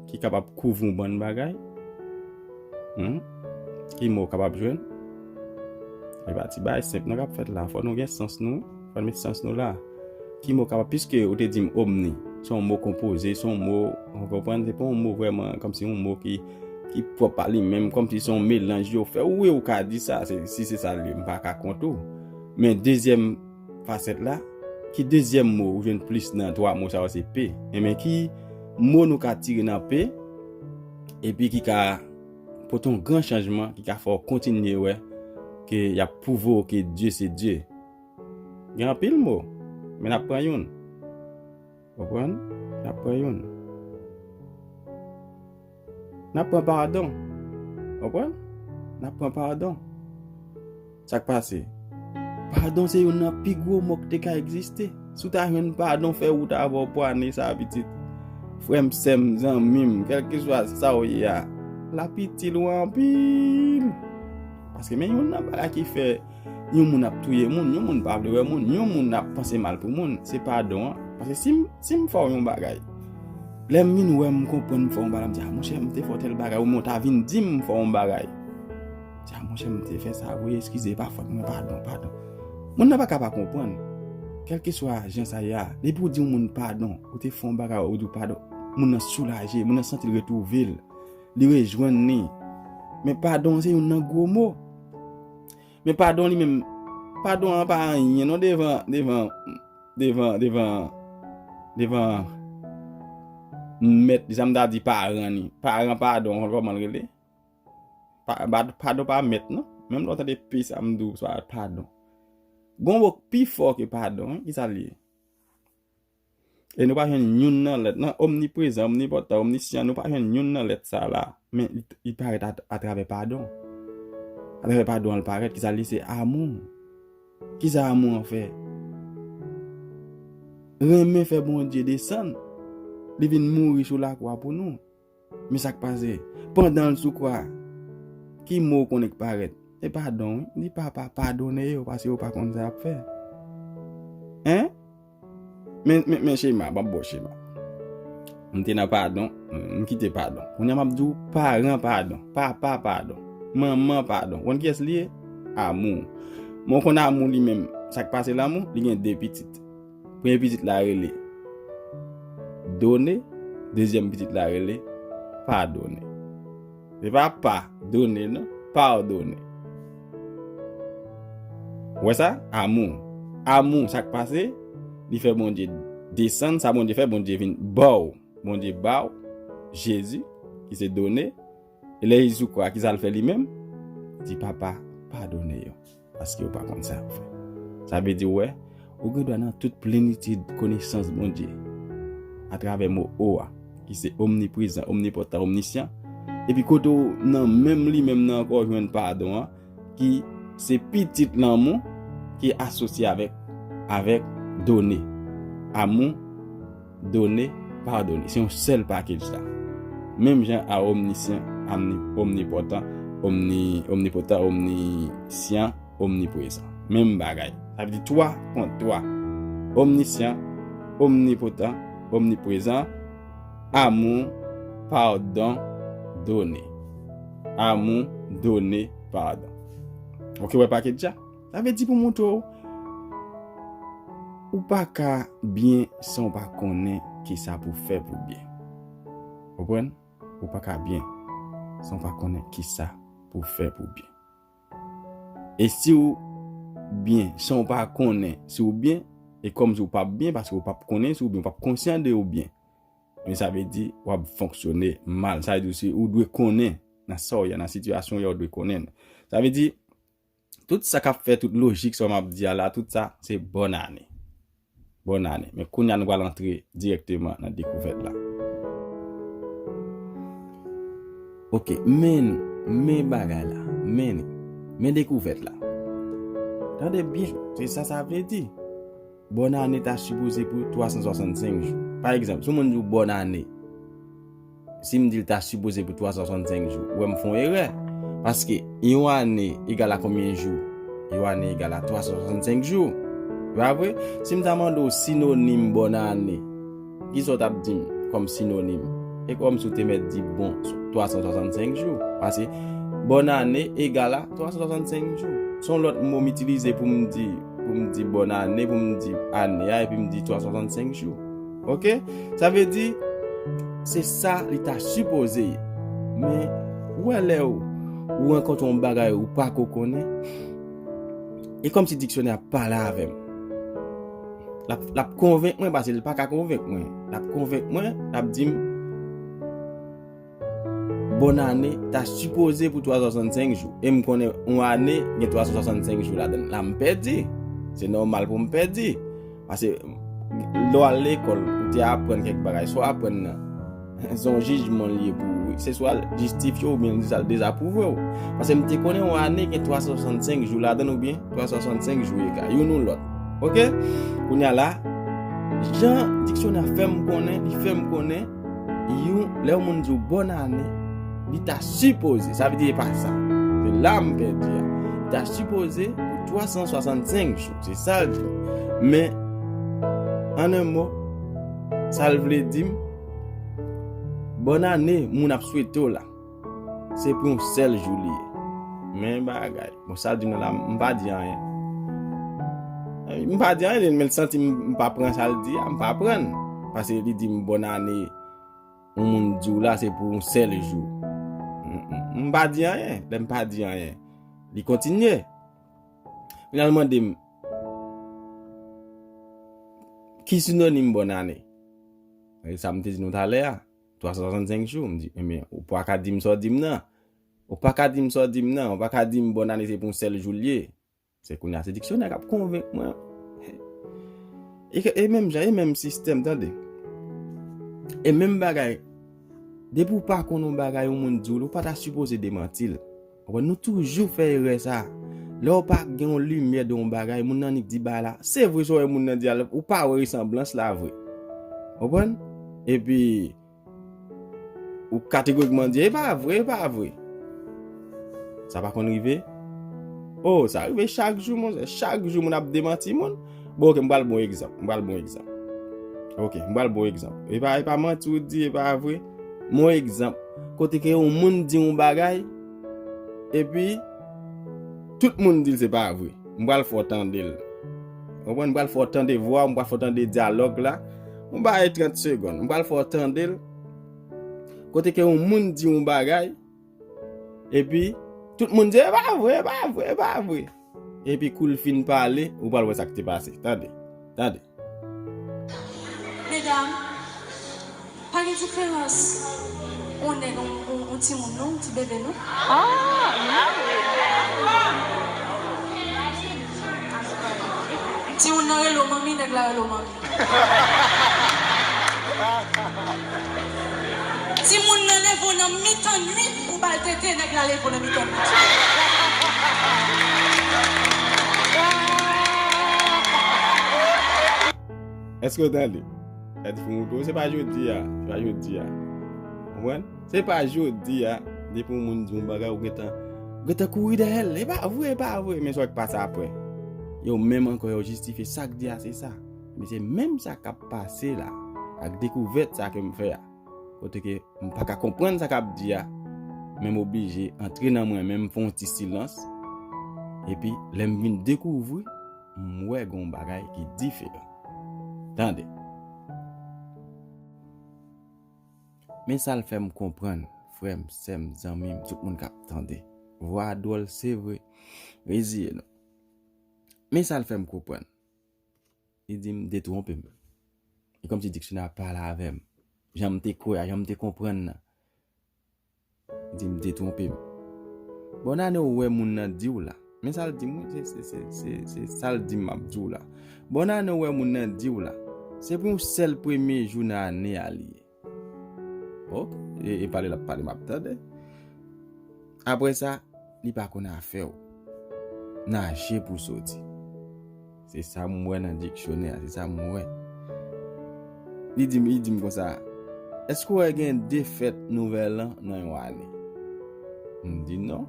ki kapab kouvri yon bann bagay? Hmm? Ki mo ou kapab jwenn? E pa ti bagay senp non k ap fèt la. Fò nou gen sans nou. Fò n met sans nou la. Ki mo kapab, piske ou te di m omni, se yon mo konpoze, se yon mo, ou konprann, se pa yon mo vrèman, kòmsi yon mo ki, ki pwòp pa li menm, kòmsi se yon melanj yo fè. Wi, ou ka di sa, se, si se sa l ye, m pa ka kont ou. Men dezyèm fasèt la, ki dezyèm mo ou jwenn plis nan twa mo sa yo se P? Enben, ki mo nou ka tire nan P, epi ki ka pote yon gran chanjman, ki ka fè w kontinye wè ke y ap pwouve w ke Dye se Dye? Gen anpil mo, men n ap pran youn. Konprann? N ap pran youn. N ap pran padon. Konprann? N ap pran padon. Sa k pase? Padon se youn nan pi gwo mo k te ka egziste. Si w ta jwenn padon, fè wout avè w pou ane sa, pitit. Frè m, sè m, zanmi m, kèlkeswa sa w ye a, l ap itil ou anpil. Paske men youn nan bagay ki fè yon moun ap touye moun, yon moun pa vle wè moun, yon moun ap panse mal pou moun, se padon an. Paske si m, si m fè w yon bagay, lè m vin wè m konprann m fè w yon bagay, m di, a, monchè, m te fè w tèl bagay, oubyen w ta vin di m m fè w yon bagay. Di, a, monchè, m te fè sa vre, eskize, pa fòt mwen, padon, padon. Moun nan pa ka pa konprann. Kèlkeswa jan sa ye a, depi w di yon moun padon, ou te fè yon bagay, ou di w padon, moun nan soulaje, moun nan santi l retwouve l. Li rejwenn li. Men padon se youn nan gwo mo. Men padon li menm, padon an pa anyen non devan, devan, devan, devan, devan mèt li, sa m ta di paran li. Paran padon, ou konn kòman l rele? Pa, pa, padon pa mèt non. Menm lè w tande P sa m di w, se pa padon. Gon mo k pi fò ke padon, wi, ki sa l ye? E nou pa jwenn youn nan lèt, nan omniprezan, omnipòtan, omnisyan, nou pa jwenn youn nan lèt sa la. Men li, li parèt a, atravè padon. Atravè padon an, li parèt, ki sa l ye? Se amou. Ki sa amou an fè? Renmen fè Bondye desann. Li vin mouri sou lakwa pou nou. Men sa k pase? Pandan l sou kwa, ki mo w konnen k parèt? Se padon, wi. Li di, Papa, padone yo, paske yo pa konn sa y ap fè. Hein? Men, men, men chema, m ap ba w chema. M te nan padon, m kite padon. Kounye a m ap di w paran padon, papa padon, manman padon. Ou konn kiyès li ye? Amou. Men w konn amou li menm, sa k pase l amou, li gen de pitit. Premye pitit la rele done, dezyèm pitit la rele padone. Se pa pa done non, padone. Ou wè sa? Amou. Amou, sa k pase? Li fè Bondye desann, sa Bondye fè, Bondye vin ba w. Bondye ba w Jezi, ki se done. E lè Jezi sou kwa, ki sa l fè li menm? Li di, Papa, padone yo, paske yo pa konn sa y ap fè. Sa vle di, ou wè, ou gen dwa nan tout plenitid konesans Bondye, atravè mo O a, ki se omniprezan, omnipòtan, omnisyan. Epi kote w nan menm li menm nan ankò jwenn padon an, ki se pitit lanmou, ki asosye avèk, avèk done. Amou, done, padone. Se yon sèl pakèj la. Menm jan a omnisyan, omni-, omnipòtan, omni-, omnipòtan, omnisyan, omniprezan. Menm bagay. Sa vle di twa kont twa. Omnisyan, omnipotan, omniprezan, amou, padon, done. Amou, done, padon. Ok, wè pakèt sa? Sa vle di pou montre w, ou pa ka byen san w pa konnen kisa pou fè pou byen. Konprann? Ou pa ka byen san w pa konnen kisa pou fè pou byen. E si w byen san w pa konnen si w byen, e kòmsi w p ap byen, paske w p ap konnen si w byen, w p ap konsyan de ou byen. Men sa vle di w ap fonksyone mal. Sa vle di w dwe konnen nan sa w ye, nan sitiyasyon w ye, w dwe konnen. Sa vle di, tout sa k ap fè, tout lojik sa m ap di a la, tout sa, se bòn ane. Bòn ane. Men kounye a nou pral antre dirèkteman nan dekouvèt la. Ok, men, men bagay la, men, men dekouvèt la. Tande byen, se sa sa vle di. Bòn ane ta sipoze pou twa san swasannsenk jou. Pa egzanp, si yon moun di w bòn ane, si m di l ta sipoze pou twa san swasannsenk jou, ou wè m fè yon erè. Paske yon ane egal a konbyen jou? Yon ane egal a twa san swasannsenk jou. Se pa vre? Si m ta mande w sinonim bòn ane, kisa w t ap di m kòm sinonim? E kòmsi w te mèt di bon twa san swasannsenk jou. Paske bòn ane egal a twa san swasannsenk jou. Se yon lòt mo m itilize pou m di, pou m di bòn ane, pou m di ane a, epi m di twa san swasannsenk jou. Ok? Sa vle di, se sa li ta sipoze ye. Men, ou wè lè ou, ou rankontre yon bagay ou pa ko konnen, e kòmsi diksyonè a pale avè m. L ap, l ap konvenk mwen, paske l pa ka konvenk mwen. L ap konvenk mwen, l ap di m, bòn ane ta sipoze pou twa san swasannsenk jou. E m konnen yon ane gen twa san swasannsenk jou ladan l. La m pèdi. Se nòmal pou m pèdi. Paske lè w al lekòl, ou te aprann kèk bagay. Sa w aprann nan, se yon jijman li ye pou ou. Se swa l jistifye w oubyen l di sa l dezapwouve w. Paske m te konnen yon ane gen twa san swasannsenk jou ladan l oubyen twa san swasannsenk jou ega youn ou lòt. Ok? Kounye a la, jan diksyonè a fè m konnen, li fè m konnen, yon, lè yon moun di w bòn ane, li ta sipoze, sa vle di e pa sa. Se la m pèdi a. Li ta sipoze pou twa san swasannsenk jou. Se sa l di m. Men, an en mo, sa l vle di m, bòn ane, moun ap swete w la. Se pou yon sèl jou li ye. Men bagay. Bon, sa l di m nan la, m pa di anyen. M pa di anyen, men l santi m, m pa pran sa l di a, m pa pran. Paske li di m bòn ane, yon moun di w la, se pou yon sèl jou. m, m, m pa di anyen. Lè m pa di anyen, li kontinye. Kounye a l mande m, ki sinonim bòn ane? E sa m te di nou talè a, twa san swasannsenk jou. M di, ebyen, ou pa ka di m sa w di m nan. Ou pa ka di m sa w di m nan. Ou pa ka di m bòn ane se pou yon sèl jou l ye. Se kounye a, se diksyonè k ap konvenk mwen. E, e menm jan, e menm sistèm, tande. E menm bagay, depi w pa konn yon bagay, yon moun di w li, ou pa ta sipoze demanti l. Ou konprann? Nou toujou fè erè sa. Lè w pa gen yon limyè de yon bagay, moun nan annik di bagay la. Se vre, sa w wè moun nan di a, ou pa wè resanblans la vre. Ou konprann? Epi, ou kategorikman di, e pa vre, e pa vre. Sa pa konn rive? Oh, sa rive chak jou, monchè. Chak jou, moun ap demanti moun. Bon, oke, m pral bon egzanp. M pral bon egzanp. Oke, m pral bon egzanp. E pa, e pa manti ou di, e pa vre. Mon egzanp. Kote ke yon moun di yon bagay, epi tout moun di l se pa vre. M pral fè w tande l. Ou konprann? M pral fè w tande vwa, m pral fè w tande dyalòg la. M ba w trant segonn. M pral fè w tande l. Kote ke yon moun di yon bagay, epi tout moun di, e pa vre, e pa vre, e pa vre. Epi kou l fin pale, ou pral wè sa k te pase. Tande, tande. Medam, pa gen diferans yon nèg, yon, yon, yon timoun non, yon ti bebe non. Ah, wi. Timoun nan rele w manmi, nèg la rele w manmi. Timoun nan leve w nan mitan nwit pou ba l tete, nèg la leve w nan mitan nwit. Èske w tande? Èske pou mouton? Se pa jodi a. Se pa jodi a. Konprann? Se pa jodi a. Depi yon moun di yon bagay, ou gentan, ou gentan kouri dèyè l. E pa vre, e pa vre. Men sa w k pase apre. Yo menm ankò, yo jistifye sa k di a, se sa. Men se menm sa k ap pase la. Ak dekouvèt sa ke m fè a. Kote ke m pa ka konprann sa k ap di a. Men m oblije antre nan mwen menm, fè yon ti silans. Epi, lè m vin dekouvri, m wè gen yon bagay ki diferan. Tande. Men sa l fè m konprann, frè m, sè m, zanmi m, tout moun k ap tande. Vwa a dwòl, se vre. Reziye nou. Men sa l fè m konprann. Li di m detwonpe m. E kòmsi diksyonè a pale avè m. Jan m te kwè a, jan m te konprann nan. Li di m detwonpe m. Bòn ane ou wè moun nan di w la. Men sa l di m, wi, se, se, se, se, se sa l di m m ap di w la. Bòn ane ou wè moun nan di w la. Se pou yon sèl premye jou nan ane a li ye. Ok, e, e pale l ap pale, m ap tande. Apre sa, li pa konn afè w. Naje pou soti. Se sa m wè nan diksyonè a, se sa m wè. Li di m, li di m konsa, èske w wè gen de fèt nouvèl an nan yon ane? M di non.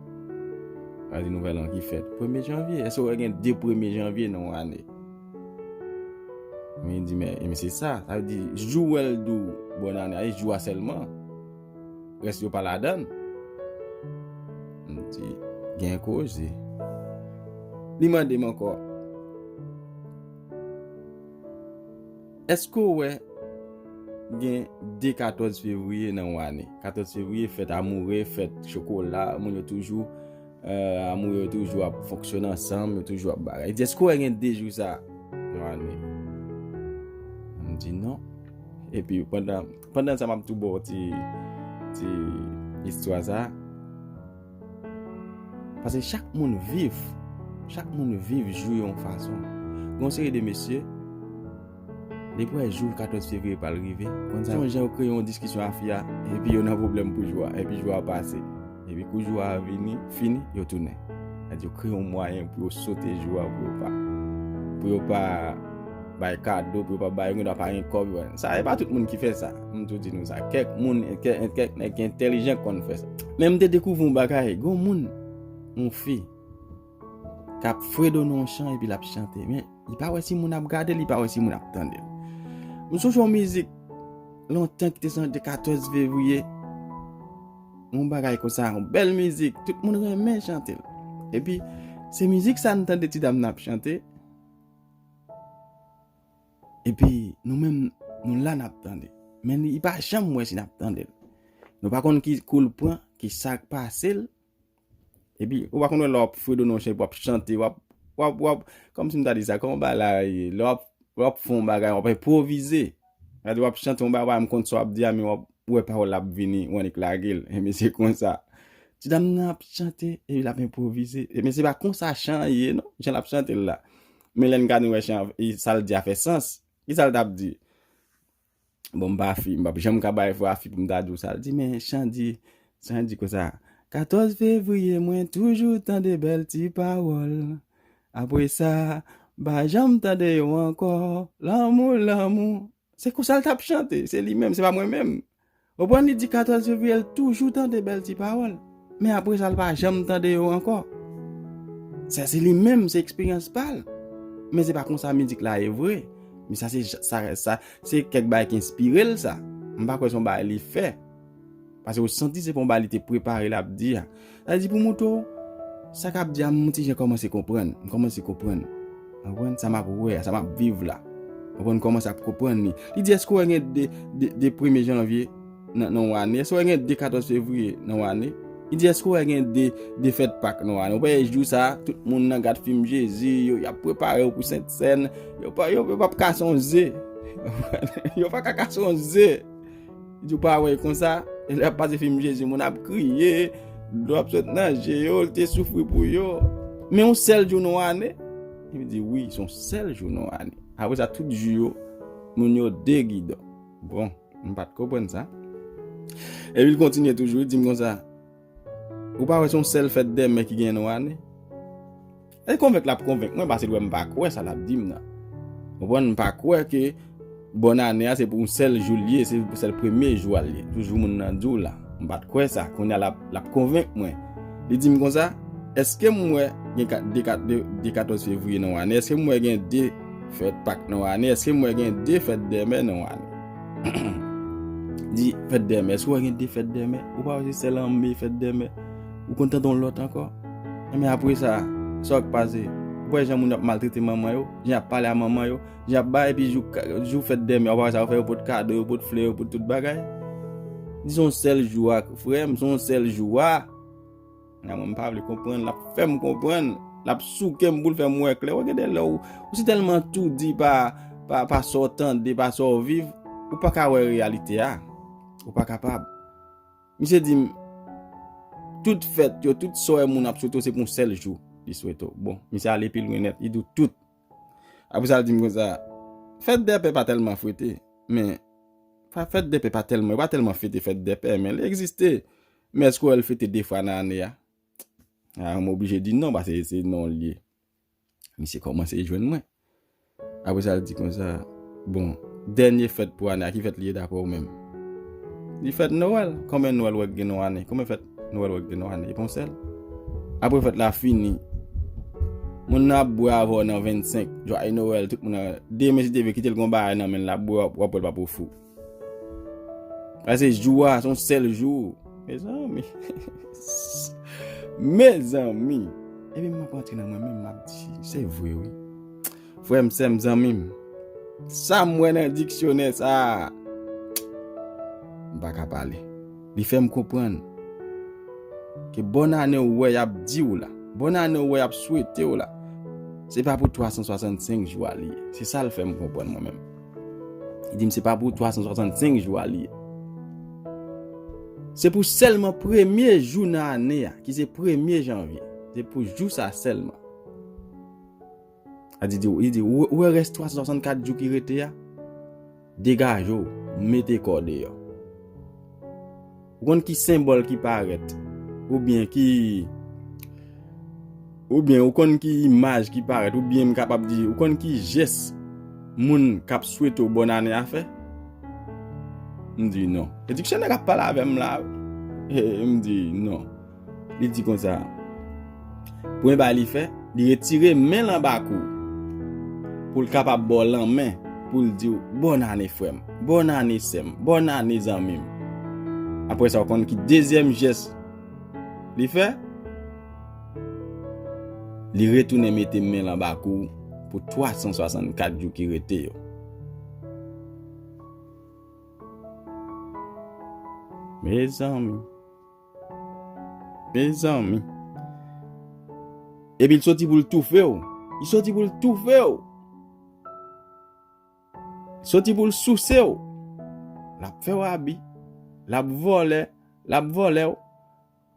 Sa di nouvèl an ki fèt premye janvye. Èske w wè gen de premye janvye nan yon ane? Men li di, men, men se sa. Sa vle di, jou w wè l di w bòn ane a, e jou a sèlman. Rès yo pa ladan l. M di, gen koze. Li mande m ankò, èske w wè gen de katòz fevriye nan yon ane? Katòz fevriye, fèt amoure, fèt chokola, moun yo toujou, eh, amoure yo toujou ap fonksyone ansanm, yo toujou ap bagay. Li di, èske w wè gen de jou sa nan yon ane? M di non. Epi pandan, pandan sa, m ap tou ba w ti, ti istwa sa. Paske chak moun viv, chak moun viv jou yon fason. Gen yon seri de mesye, depi w wè jou katòz fevriye pral rive, konn sa, se yon jan yo kreye yon diskisyon a fi a, epi yo nan pwoblèm pou jou a, epi jou a pase. Epi kou jou a vini, fini, yo tounen. Sa di yo kreye yon mwayen pou yo sote jou a pou yo pa, pou yo pa bay kado, pou yo pa bay, yo gendwa pa gen kòb, yo pa, sa, e pa tout moun ki fè sa. M tou di nou sa. Kèk moun, kè-, kèk nèg ki entèlijan k konn fè sa. Men m te dekouvri yon bagay, gen yon moun, yon fi, k ap fredone yon chan epi l ap chante. Men, li pa wè si moun ap gade l, li pa wè si moun ap tande l. M sonje yon mizik lontan ki te soti katòz fevriye. Yon bagay konsa, yon bèl mizik, tout moun renmen chante l. Epi, se mizik sa n tande ti dam nan ap chante. Epi, nou menm, nou la n ap tande. Men li pa janm wè si n ap tande l. Nou pa konn ki kou l pran, ki sa k pase l. Epi, ou pa konn wè lè w ap fredone yon chan, epi w ap chante, w ap, w ap, w ap, kòmsi m ta di sa, kòman bagay la ye? Lè w ap, lè w ap fè yon bagay, w ap enpwovize. Gade, w ap chante yon bagay, m konn sa w ap di a, men w ap wè pawòl la ap vini, w annik lage l. Ebyen, se konsa. Ti dam nan ap chante, epi l ap enpwovize. Ebyen, se pa konsa chan an ye, non, jan l ap chante l la. Men lè n gade, n wè chan an, e sa l di a fè sans. Ki sa l t ap di? Bon, m pa fi, m p ap janm ka bay vwa fi pou m ta di w sa l di, men chan di, chan di konsa, katòz fevriye, mwen toujou tande bèl ti pawòl. Apre sa, m pa janm tande yo ankò. Lanmou, lanmou. Se konsa l t ap chante, se li menm, se pa mwen menm. Ou konprann, li di katòz fevriye, l toujou tande bèl ti pawòl. Men apre sa, l pa janm tande yo ankò. Sa se li menm, se eksperyans pa l. Men se pa konsa mizik la ye vre. Men sa se, sa, sa, se kèk bagay ki enspire l sa. M pa kwè se yon bagay li fè. Paske ou santi se pa yon bagay li te prepare l ap di a. Sa vle di pou montre w, sa k ap di a, m yon ti jan kòmanse konprann. M kòmanse konprann. Ou konprann? Sa m ap wè a, sa m ap viv la. Ou konprann? Kòmanse ap konprann li. Li di, èske w wè gen de, de, de premye janvye nan, nan yon ane? Èske w wè gen de katòz fevriye nan yon ane? Li di, èske w wè gen de, de fèt Pak nan yon ane? Ou wè jou sa, tout moun nan gad fim Jezi, yo, y ap prepare yo pou Sentsèn. Yo pa, yo, yo p ap kase yon ze. Yo pa ka kase yon ze. Li di, ou pa wè konsa? E lè y ap pase fim Jezi, moun ap kriye, dlo ap sot nan je yo, l te soufri pou yo. Men yon sèl jou nan yon ane? Li di, wi, se yon sèl jou nan yon ane. Apre sa, tout jou yo, moun yo degidon. Bon, m pa t konprann sa. Epi l kontinye toujou, li di m konsa, ou pa wè se yon sèl fèt dèmen ki genyen nan yon ane? E konvenk l ap konvenk mwen, paske l wè m pa kwè sa l ap di m nan. Ou konprann? M pa kwè ke bòn ane a se pou yon sèl jou l ye, se pou sèl premye jou a l ye. Toujou moun nan di w la. M pa t kwè sa. Kounye a l ap, l ap konvenk mwen. Li di m konsa, èske m wè gen ka-, de ka-, de, de katòz fevriye nan yon ane? Èske m wè gen de fèt Pak nan yon ane? Èske m wè gen de fèt dèmen nan yon ane? Di, fèt dèmen, èske w wè gen de fèt dèmen? Ou pa wè se sèl an me fèt dèmen? Ou konn tande yon lòt ankò? Enben apre sa, sa w k pase? Ou wè jan moun ap maltrete manman yo, jan y ap pale a manman yo, jan y ap bay, epi jou, jou fèt dèmen, ou pa wè sa yo fè, yo pot kado, yo pot flè, yo pot tout bagay? Di se yon sèl jou a, frè m, se yon sèl jou a. Nan mwen, m pa vle konprann, l ap fè m konprann, l ap souke m pou l fè m wè klè. Wè, gen de lè ou, ou si tèlman toudi pa, pa, pa sa w tande, pa sa w viv, ou pa ka wè reyalite a. Ou pa kapab. Misye di m, tout fèt yo, tout sa w wè moun ap swete w, se pou yon sèl jou li swete w. Bon, misye ale pi lwen nèt, li di w tout. Apre sa, l di m konsa, fèt dèpè pa tèlman fete, men, fa-, fèt dèpè pa tèlman, yo pa tèlman fete fèt dèpè, men li egziste. Men èske w wè l fete de fwa nan ane a? A, m oblije di non, paske se non l ye. Misye kòmanse jwenn mwen. Apre sa, l di konsa, bon, dènye fèt pou ane a, ki fèt li ye dapre w menm? Li fèt Nwèl. Konbyen Nwèl w wè k gen nan ane? Konbyen fèt Nwèl w wè k gen nan ane? E pa yon sèl. Apre fèt la fini, moun nan ap bwè avè w nan vennsenk, jwaye Nwèl, tout moun nan, demen si Dye vle, kite l gon bagay nan men l, l ap bwè, w ap, w ap wè l pa pou fou. Paske jou a, se yon sèl jou. Mezanmi. Mezanmi. Epi m ap rantre nan mwen menm, m ap di, se vre wi. Frè m, sè m, zanmi m. Sa m wè nan diksyonè sa a, m pa ka pale. Li fè m konprann ke bòn ane w wè y ap di w la, bòn ane w wè y ap swete w la, se pa pou twa san swasannsenk jou a li ye. Se sa l fè m konprann mwen menm. Li di m se pa pou twa san swasannsenk jou a li ye. Se pou sèlman premye jou nan ane a, ki se premye janvye. Se pou jou sa sèlman. A di, di, li di, ou, ou wè rès twa san swasannkat jou ki rete a? Degaje w, mete kò w deyò. Ou konn ki senbòl ki parèt, oubyen ki, oubyen ou konn ki imaj ki parèt, oubyen m kapab di, ou konn ki jès moun k ap swete w bòn ane a fè? M di non. E diksyonè k ap pale avè m la, wi. E, m di non. Li di konsa, premye bagay li fè, li retire men l anba kou w pou l kapab ba w lanmen, pou l di w, bòn ane, frè m, bòn ane, sè m, bòn ane, zanmi m. Apre sa, ou konn ki dezyèm jès li fè? Li retounen mete men l anba kou w pou twa san swasannkat jou ki rete yo. Mezanmi. Mezanmi. Epi l soti pou l toufe w. Li soti pou l toufe w. Soti pou l souse w. L ap fè w abi. L ap vòlè. L ap vòlè w.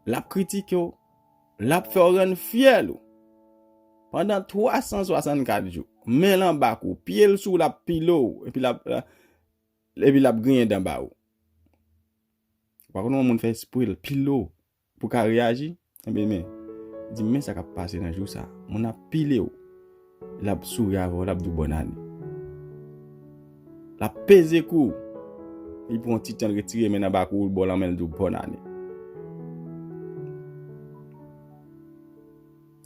L ap kritike w. L ap fè w rann fyèl ou. Pandan twa san swasannkat jou. Men l anba kou w. Pye l sou w, l ap pile w. Epi l ap, epi l ap griyen dan ba ou. Ou pa konn yon moun fè espre l pile w pou w ka reyaji? Ebyen, men, di m, men sa k ap pase nan jou sa. Moun ap pile w. L ap souri avè w, l ap di w bòn ane. L ap peze kou w. Li pran yon ti tan, l retire men nan ba kou w, l ba w nan men, l di w bòn ane.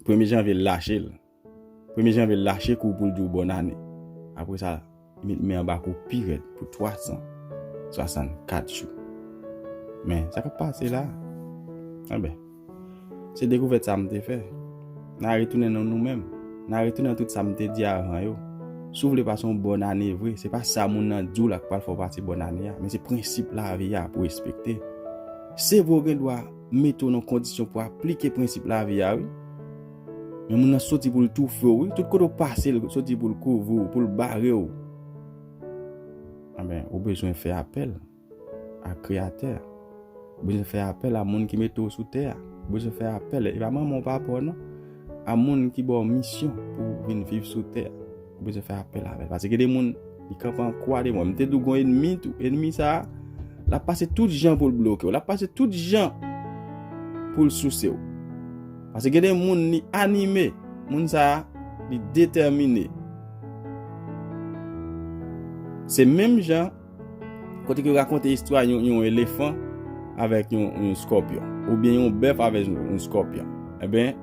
Premye janvye, l lache l. Premye janvye, l lache kou w pou l di w bòn ane. Apre sa, li met men anba kou w pi rèd pou twa san swasannkat jou. Men, sa k ap pase la? Anben, se dekouvèt sa m te fè. N a retounen nan nou menm. N a retounen nan tout sa m te di avan yo. Si w vle pase yon bòn ane vre, se pa sa moun nan di w la k pral fè w pase bòn ane a, men se prensip lavi a pou w respekte. Se vre w gen dwa mete w nan kondisyon pou w aplike prensip lavi a, wi. Men moun nan soti pou l toufe w, wi. Tout kote w pase, l soti pou l kouvri w, pou l bare w. Anben, ou bezwen fè apèl a Kreyatè a. Ou bezwen fè apèl a moun ki mete w sou tè a. Ou bezwen fè apèl, e pa manman w, papa w, non. A moun ki ba w misyon pou w vin viv sou tè a. Ou bezwen fè apèl avè l. Paske gen de moun, li kanpe an kwa de mò. M te di w gon ènmi tou. Ènmi sa a, l ap pase tout jan pou l bloke w. L ap pase tout jan pou l souse w. Paske gen de moun, li anime. Moun sa a, li detèmine. Se menm jan kote ke yo rakonte istwa yon, yon elefan avèk yon, yon skòpyon, oubyen yon bèf avèk yon, yon skòpyon. Enben,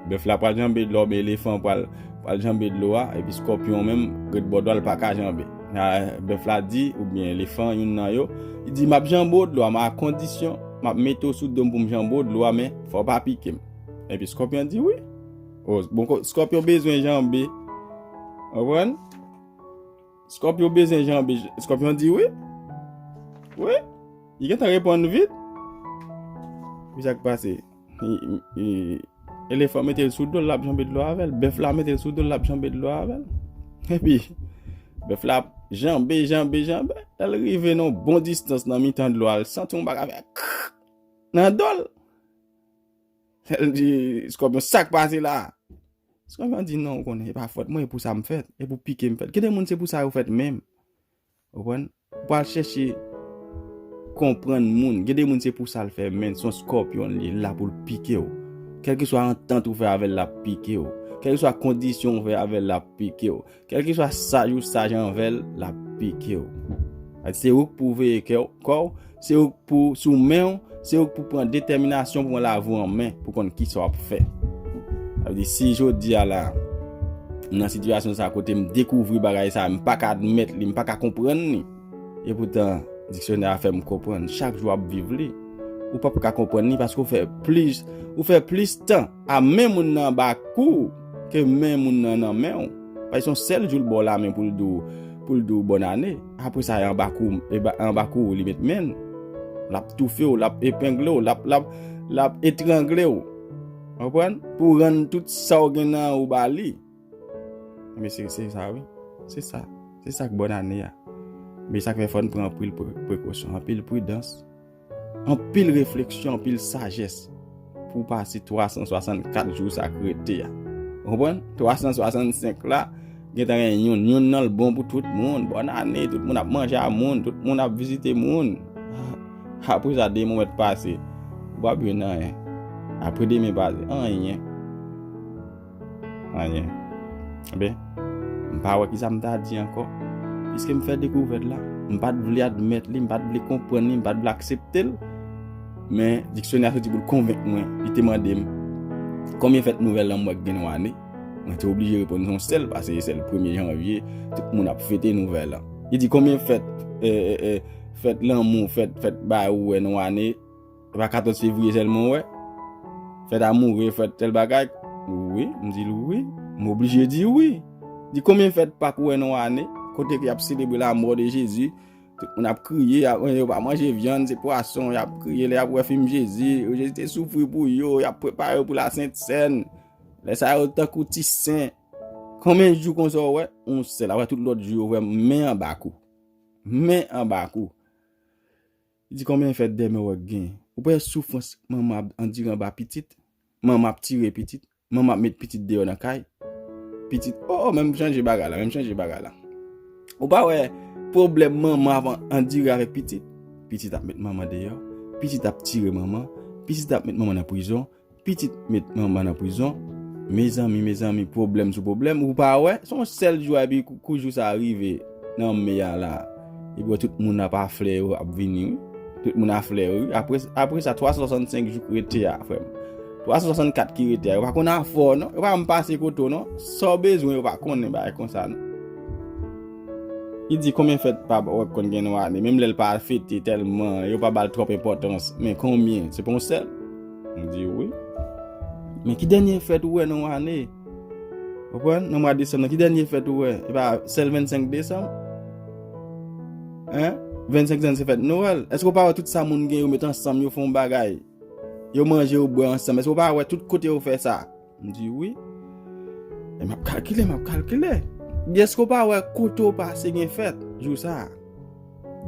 bèf la pral janbe dlo a, oubyen elefan pral, pral janbe dlo a, epi skòpyon an menm ret bò dlo a, l pa ka janbe. A, bèf la di, oubyen elefan, youn nan yo, li di, "M ap janbe w dlo a, men a kondisyon, m ap mete w sou do m pou m janbe w dlo a, men fò w pa pike m." Epi skòpyon di, "Wi." O, bon, ko-, skòpyon bezwen janbe. Konprann? Skòpyon bezwen janbe, skòpyon di wi. Wi. Li gentan reponn vit. Wi, sa k pase? Li, li, elefan mete l sou do l, l ap janbe dlo avè l. Bèf la mete l sou do l, l ap janbe dlo avè l. Epi, bèf la ap janbe, janbe, janbe. Lè l rive nan yon bon distans nan mitan dlo a, l santi yon bagay fè kk nan do l. Lè l di, skòpyon, sa k pase la? Skòpyon di, "Non, ou konnen, e pa fòt mwen, e pou sa m fèt, e pou pike m fèt." Gen de moun, se pou sa yo fèt menm. Ou konprann? Ou pral chèche konprann moun. Gen de moun, se pou sa l fè menm, se yon skòpyon l ye, l la pou l pike w. Kèlkeswa antant ou fè avè l, l ap pike w. Kèlkeswa kondisyon ou fè avè l, l ap pike w. Kèlkeswa saj ou saj anvè l, l ap pike w. Sa vle di se ou k pou veye kè w, kò w, se ou k pou sou men w, se ou k pou pran detèminasyon pou pran lavi w an men, pou konn kisa w ap fè. Sa vle di, si jodi a la, m nan sitiyasyon sa kote m dekouvri bagay sa, m pa ka admèt li, m pa ka konprann li. Epoutan, diksyonè a fè m konprann, chak jou w ap viv li, ou p ap ka konprann li paske ou fè plis, ou fè plis tan a men moun nan anba kou w ke men moun nan nan men w. Paske se yon sèl jou l ba w lamen pou l di w, pou l di w bòn ane. Apre sa, e anba kou, e ba, anba kou w li met men l. L ap toufe w, l ap epengle w, l ap, l ap, l ap etrangle w. Konprann? Pou rann tout sa w gen nan ou ba li. Men se, se sa, wi. Se sa. Se sa k bòn ane a. Men sa k fè fò n pran anpil pre-, prekosyon, anpil pridans. Anpil refleksyon, anpil sajès pou w pase twa san swasannkat jou sa k rete a. Ou konprann? Twa san swasannsenk la, gentan gen youn, youn nan l bon pou tout moun. Bòn ane, tout moun ap manje a moun, tout moun ap vizite moun. Apre sa, demen mèt pase, ou p ap jwenn anyen. Apre demen pase, anyen. Anyen. Enben, m pa wè kisa m ta di ankò. Piske m fè dekouvèt la, m pa t vle admèt li, m pa t vle konprann li, m pa t vle aksepte l. Men, diksyonè a soti pou l konvenk mwen. Li te mande m, "Konbyen fèt nouvèl an m wè k gen nan yon ane?" Mwen te oblije reponn se yon sèl, paske se sèl premye janvye, tout moun ap fete nouvèl an. Li di, "Konbyen fèt, e, e, e, fèt lanmou, fèt, fèt bagay ou wè nan yon ane?" E pa katòz fevriye sèlman w wè? Fèt amoure, fèt tèl bagay? Wi, m di l wi. M oblije di wi. Di konbyen fèt Pak ou wè nan yon ane? Kote ke y ap selebre lanmò de Jezi? Tout moun ap kriye, y ap, yo pa manje vyann, se pwason, y ap kriye, lè y ap wè fim Jezi, Jezi te soufri pou yo, y ap prepare yo pou Lasent Sèn. Lè sa yo tankou ti sen. Konbyen jou konsa w wè? Yon sèl. Apre tout lòt jou yo wè men anba kou. Men anba kou. Li di konbyen fèt dèmen w wè k gen. Ou pa wè soufrans manman ap andire anba pitit? Manman ap tire pitit. Manman ap met pitit deyò nan kay. Pitit, oh, oh, men m chanje bagay la, men m chanje bagay la. Ou pa wè pwoblèm manman ap andire avèk pitit? Pitit ap met manman deyò. Pitit ap tire manman. Pitit ap met manman nan prizon. Pitit met manman nan prizon. Mezanmi, mezanmi, pwoblèm sou pwoblèm. Ou pa wè? Se yon sèl jou epi kou, kou jou sa rive nan me a la. Epi wè tout moun ap a flè yo ap vini, wi. Tout moun a flè yo, wi. Apre, apre sa, twa san swasannsenk jou ki rete a, frè m. Twa san swasannkat ki rete a, yo pa konn afè w, non. Yo pa menm pase kote w, non. Sa w bezwen, yo pa konnen bagay konsa, non. Li di konbyen fèt pa wè k konn gen nan yon ane, menm lè l pa fete tèlman, yo pa ba l twòp enpòtans. Men konbyen? Se pa yon sèl? M di wi. Men ki dènye fèt ou wè nan yon ane? Konprann? Nan mwa desanm nan, ki dènye fèt ou wè? E pa sèl vennsenk desanm? Hein? Vennsenk desanm se fèt Nwèl. Èske w pa wè tout sa moun gen, yo met ansanm, yo fè yon bagay? Yo manje, yo bwè ansanm. Èske w pa wè tout kote yo fè sa? M di wi. E m ap kalkile, m ap kalkile. Di èske w pa wè kote w pase gen fèt jou sa a?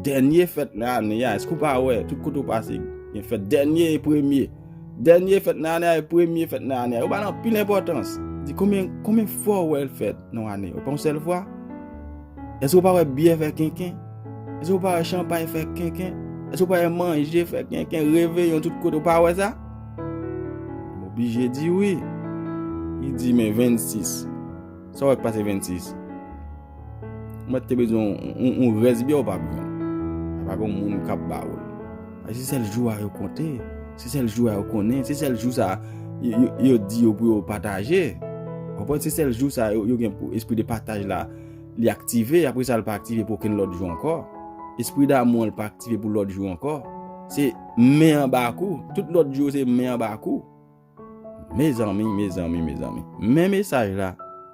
Dènye fèt nan ane a, èske w pa wè tout kote w pase gen fèt? Dènye e premye. Dènye fèt nan ane a e premye fèt nan ane a. Yo ba l anpil enpòtans. Di konbyen, konbyen fwa w wè l fèt nan yon ane? Ou pa yon sèl fwa? Èske w pa wè byè fè kenken? Èske w pa wè chanpay fè kenken? Èske w pa wè manje fè kenken? Reveyon tout kote, ou pa wè sa? M oblije di wi. Li di men vennsis. Sa w wè k pase vennsis? Ou mèt te bezwen yon, yon, yon rès byè ou p ap jwenn. Pa gen moun k ap ba ou l. Se sèl jou a yo konte. Se sèl jou a yo konnen. Se sèl jou sa yo, yo, yo di yo pou yo pataje. Ou konprann? Se sèl jou sa yo, yo gen pou espri de pataj la, li aktive. Apre sa, l pa aktive pou okenn lòt jou ankò. Espri damou an, l pa aktive pou lòt jou ankò. Se men anba kou. Tout lòt jou, se men anba kou. Mezanmi, mezanmi, mezanmi. Men mesaj la,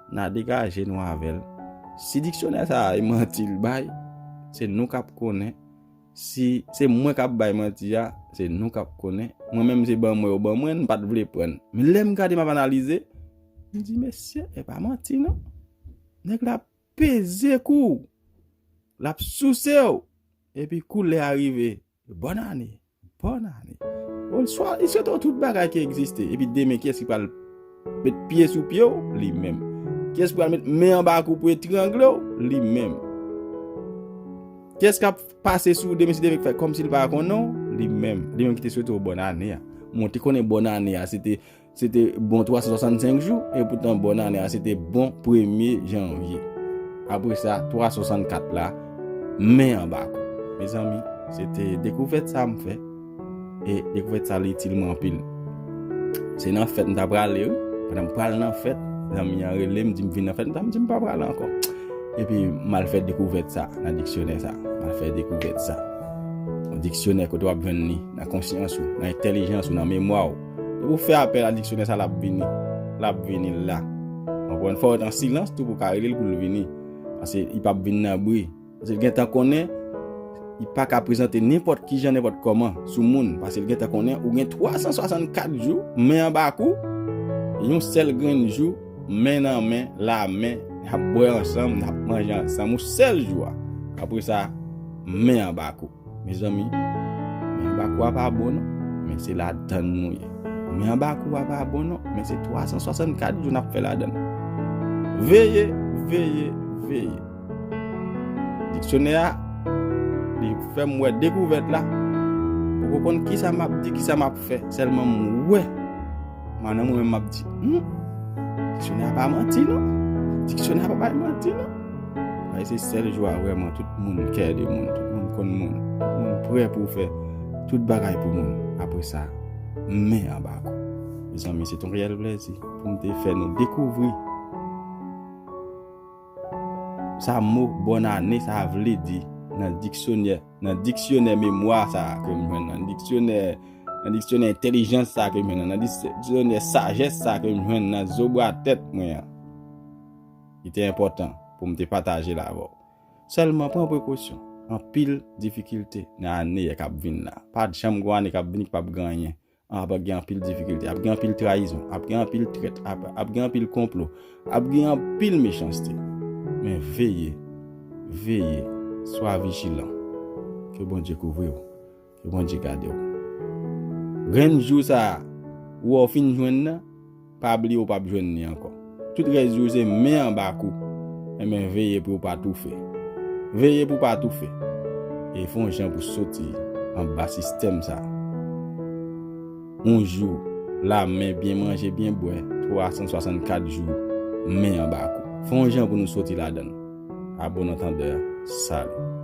n a degaje nou avè l. Si diksyonè sa a e manti l bay, se nou k ap konnen. Si se mwen k ap bay manti a, se nou k ap konnen. Mwen menm, se ban mwen yo ban mwen, m pa t vle pran. Men lè m gade, m ap analize, m di, mesye, e pa manti, non. Nèg la ap peze kou w. L ap souse w. Epi kou lè a rive, bòn ane, bòn ane. Bonswa, li swete w tout bagay ki egziste. Epi demen, kiyès ki pral met pye sou pye w? Li menm. Kiyès ki pral met men anba kou pou etrangle w? Li menm. Kiyès k ap pase sou w demen, si demen k fè kòmsi l pa konnen w? Li menm. Li menm ki te swete w bòn ane a. Mwen te konnen bòn ane a, se te Se te bon twa san swasannsenk jou, epoutan bòn ane a, se te bon premye janvye. Apre sa, twa swasannkat la, men anba kou. Mezanmi, se te dekouvèt sa m fè. E dekouvèt sa, li itil mwen anpil. Se nan fèt m ta prale, wi. Pandan m pral nan fèt, zanmi an rele m, di m vin nan fèt, m ta m di m pa prale ankò. Epi, m al fè dekouvèt sa nan diksyonè sa. M al fè dekouvèt sa. Yon diksyonè kote w ap jwenn li nan konsyans ou, nan entèlijans ou, nan memwa w. Depi w fè apèl a diksyonè sa, l ap vini. L ap vini la. Konprann? Fò w ret an silans tou pou w ka rele l pou l vini. Paske li p ap vin nan bri. Paske l gentan konnen li pa ka prezante nenpòt kijan, nenpòt kòman sou moun. Paske l gentan konnen ou gen twa san swasannkat jou, men anba kou, yon sèl grenn jou, men nan men, la men, n ap bwè ansanm, n ap manje ansanm, yon sèl jou a. Apre sa, men anba kou. Mezanmi, men anba kou a pa bon non, men se ladann nou ye. Men anba kou a pa bon non, men se twa san swasannkat jou n ap fè ladann. Veye, veye, veye. Diksyonè a, li fè m wè dekouvèt la. Poko konn kisa m ap di, kisa m ap fè. Sèlman m wè. Mwen nan mwen menm m ap di, hmm, diksyonè a pa manti non. Diksyonè a pa bay manti non. Paske se sèl jou a vrèman tout moun kè de moun, tout moun konn moun, tout moun prè pou fè tout bagay pou moun. Apre sa, men anba kou. Mezanmi, se te yon reyèl plèzi pou m te fè nou dekouvri sa mo bòn ane sa vle di nan diksyonè, nan diksyonè memwa sa a ke m jwenn, nan diksyonè, nan diksyonè entèlijans sa a ke m jwenn, nan diksyonè sajès sa a ke m jwenn nan zobra tèt mwen an. Li te enpòtan pou m te pataje l avè w. Sèlman pran prekosyon. anpil difikilte nan ane k ap vin la. Pa t janm gen ane k ap vini ki p ap gen anyen. Ap gen anpil difikilte, ap gen anpil trayizon, ap gen anpil trèt, ap, ap gen anpil konplo, ap gen anpil mechanste. Men veye, veye, swa vijilan. Ke Bondye kouvri w, ke Bondye gade w. Grenn jou sa a, ou wè w fin jwenn nan, pa bliye w p ap jwenn li ankò. Tout rès jou se men anba kou. Enben, veye pou w pa toufe. Veye pou w pa toufe. E fè yon jan pou soti anba sistèm sa a. Yon jou, la men byen manje, byen bwè, twa san swasannkat jou, men anba kou. Fè yon jan pou nou soti ladan l. A bon antandè, salut.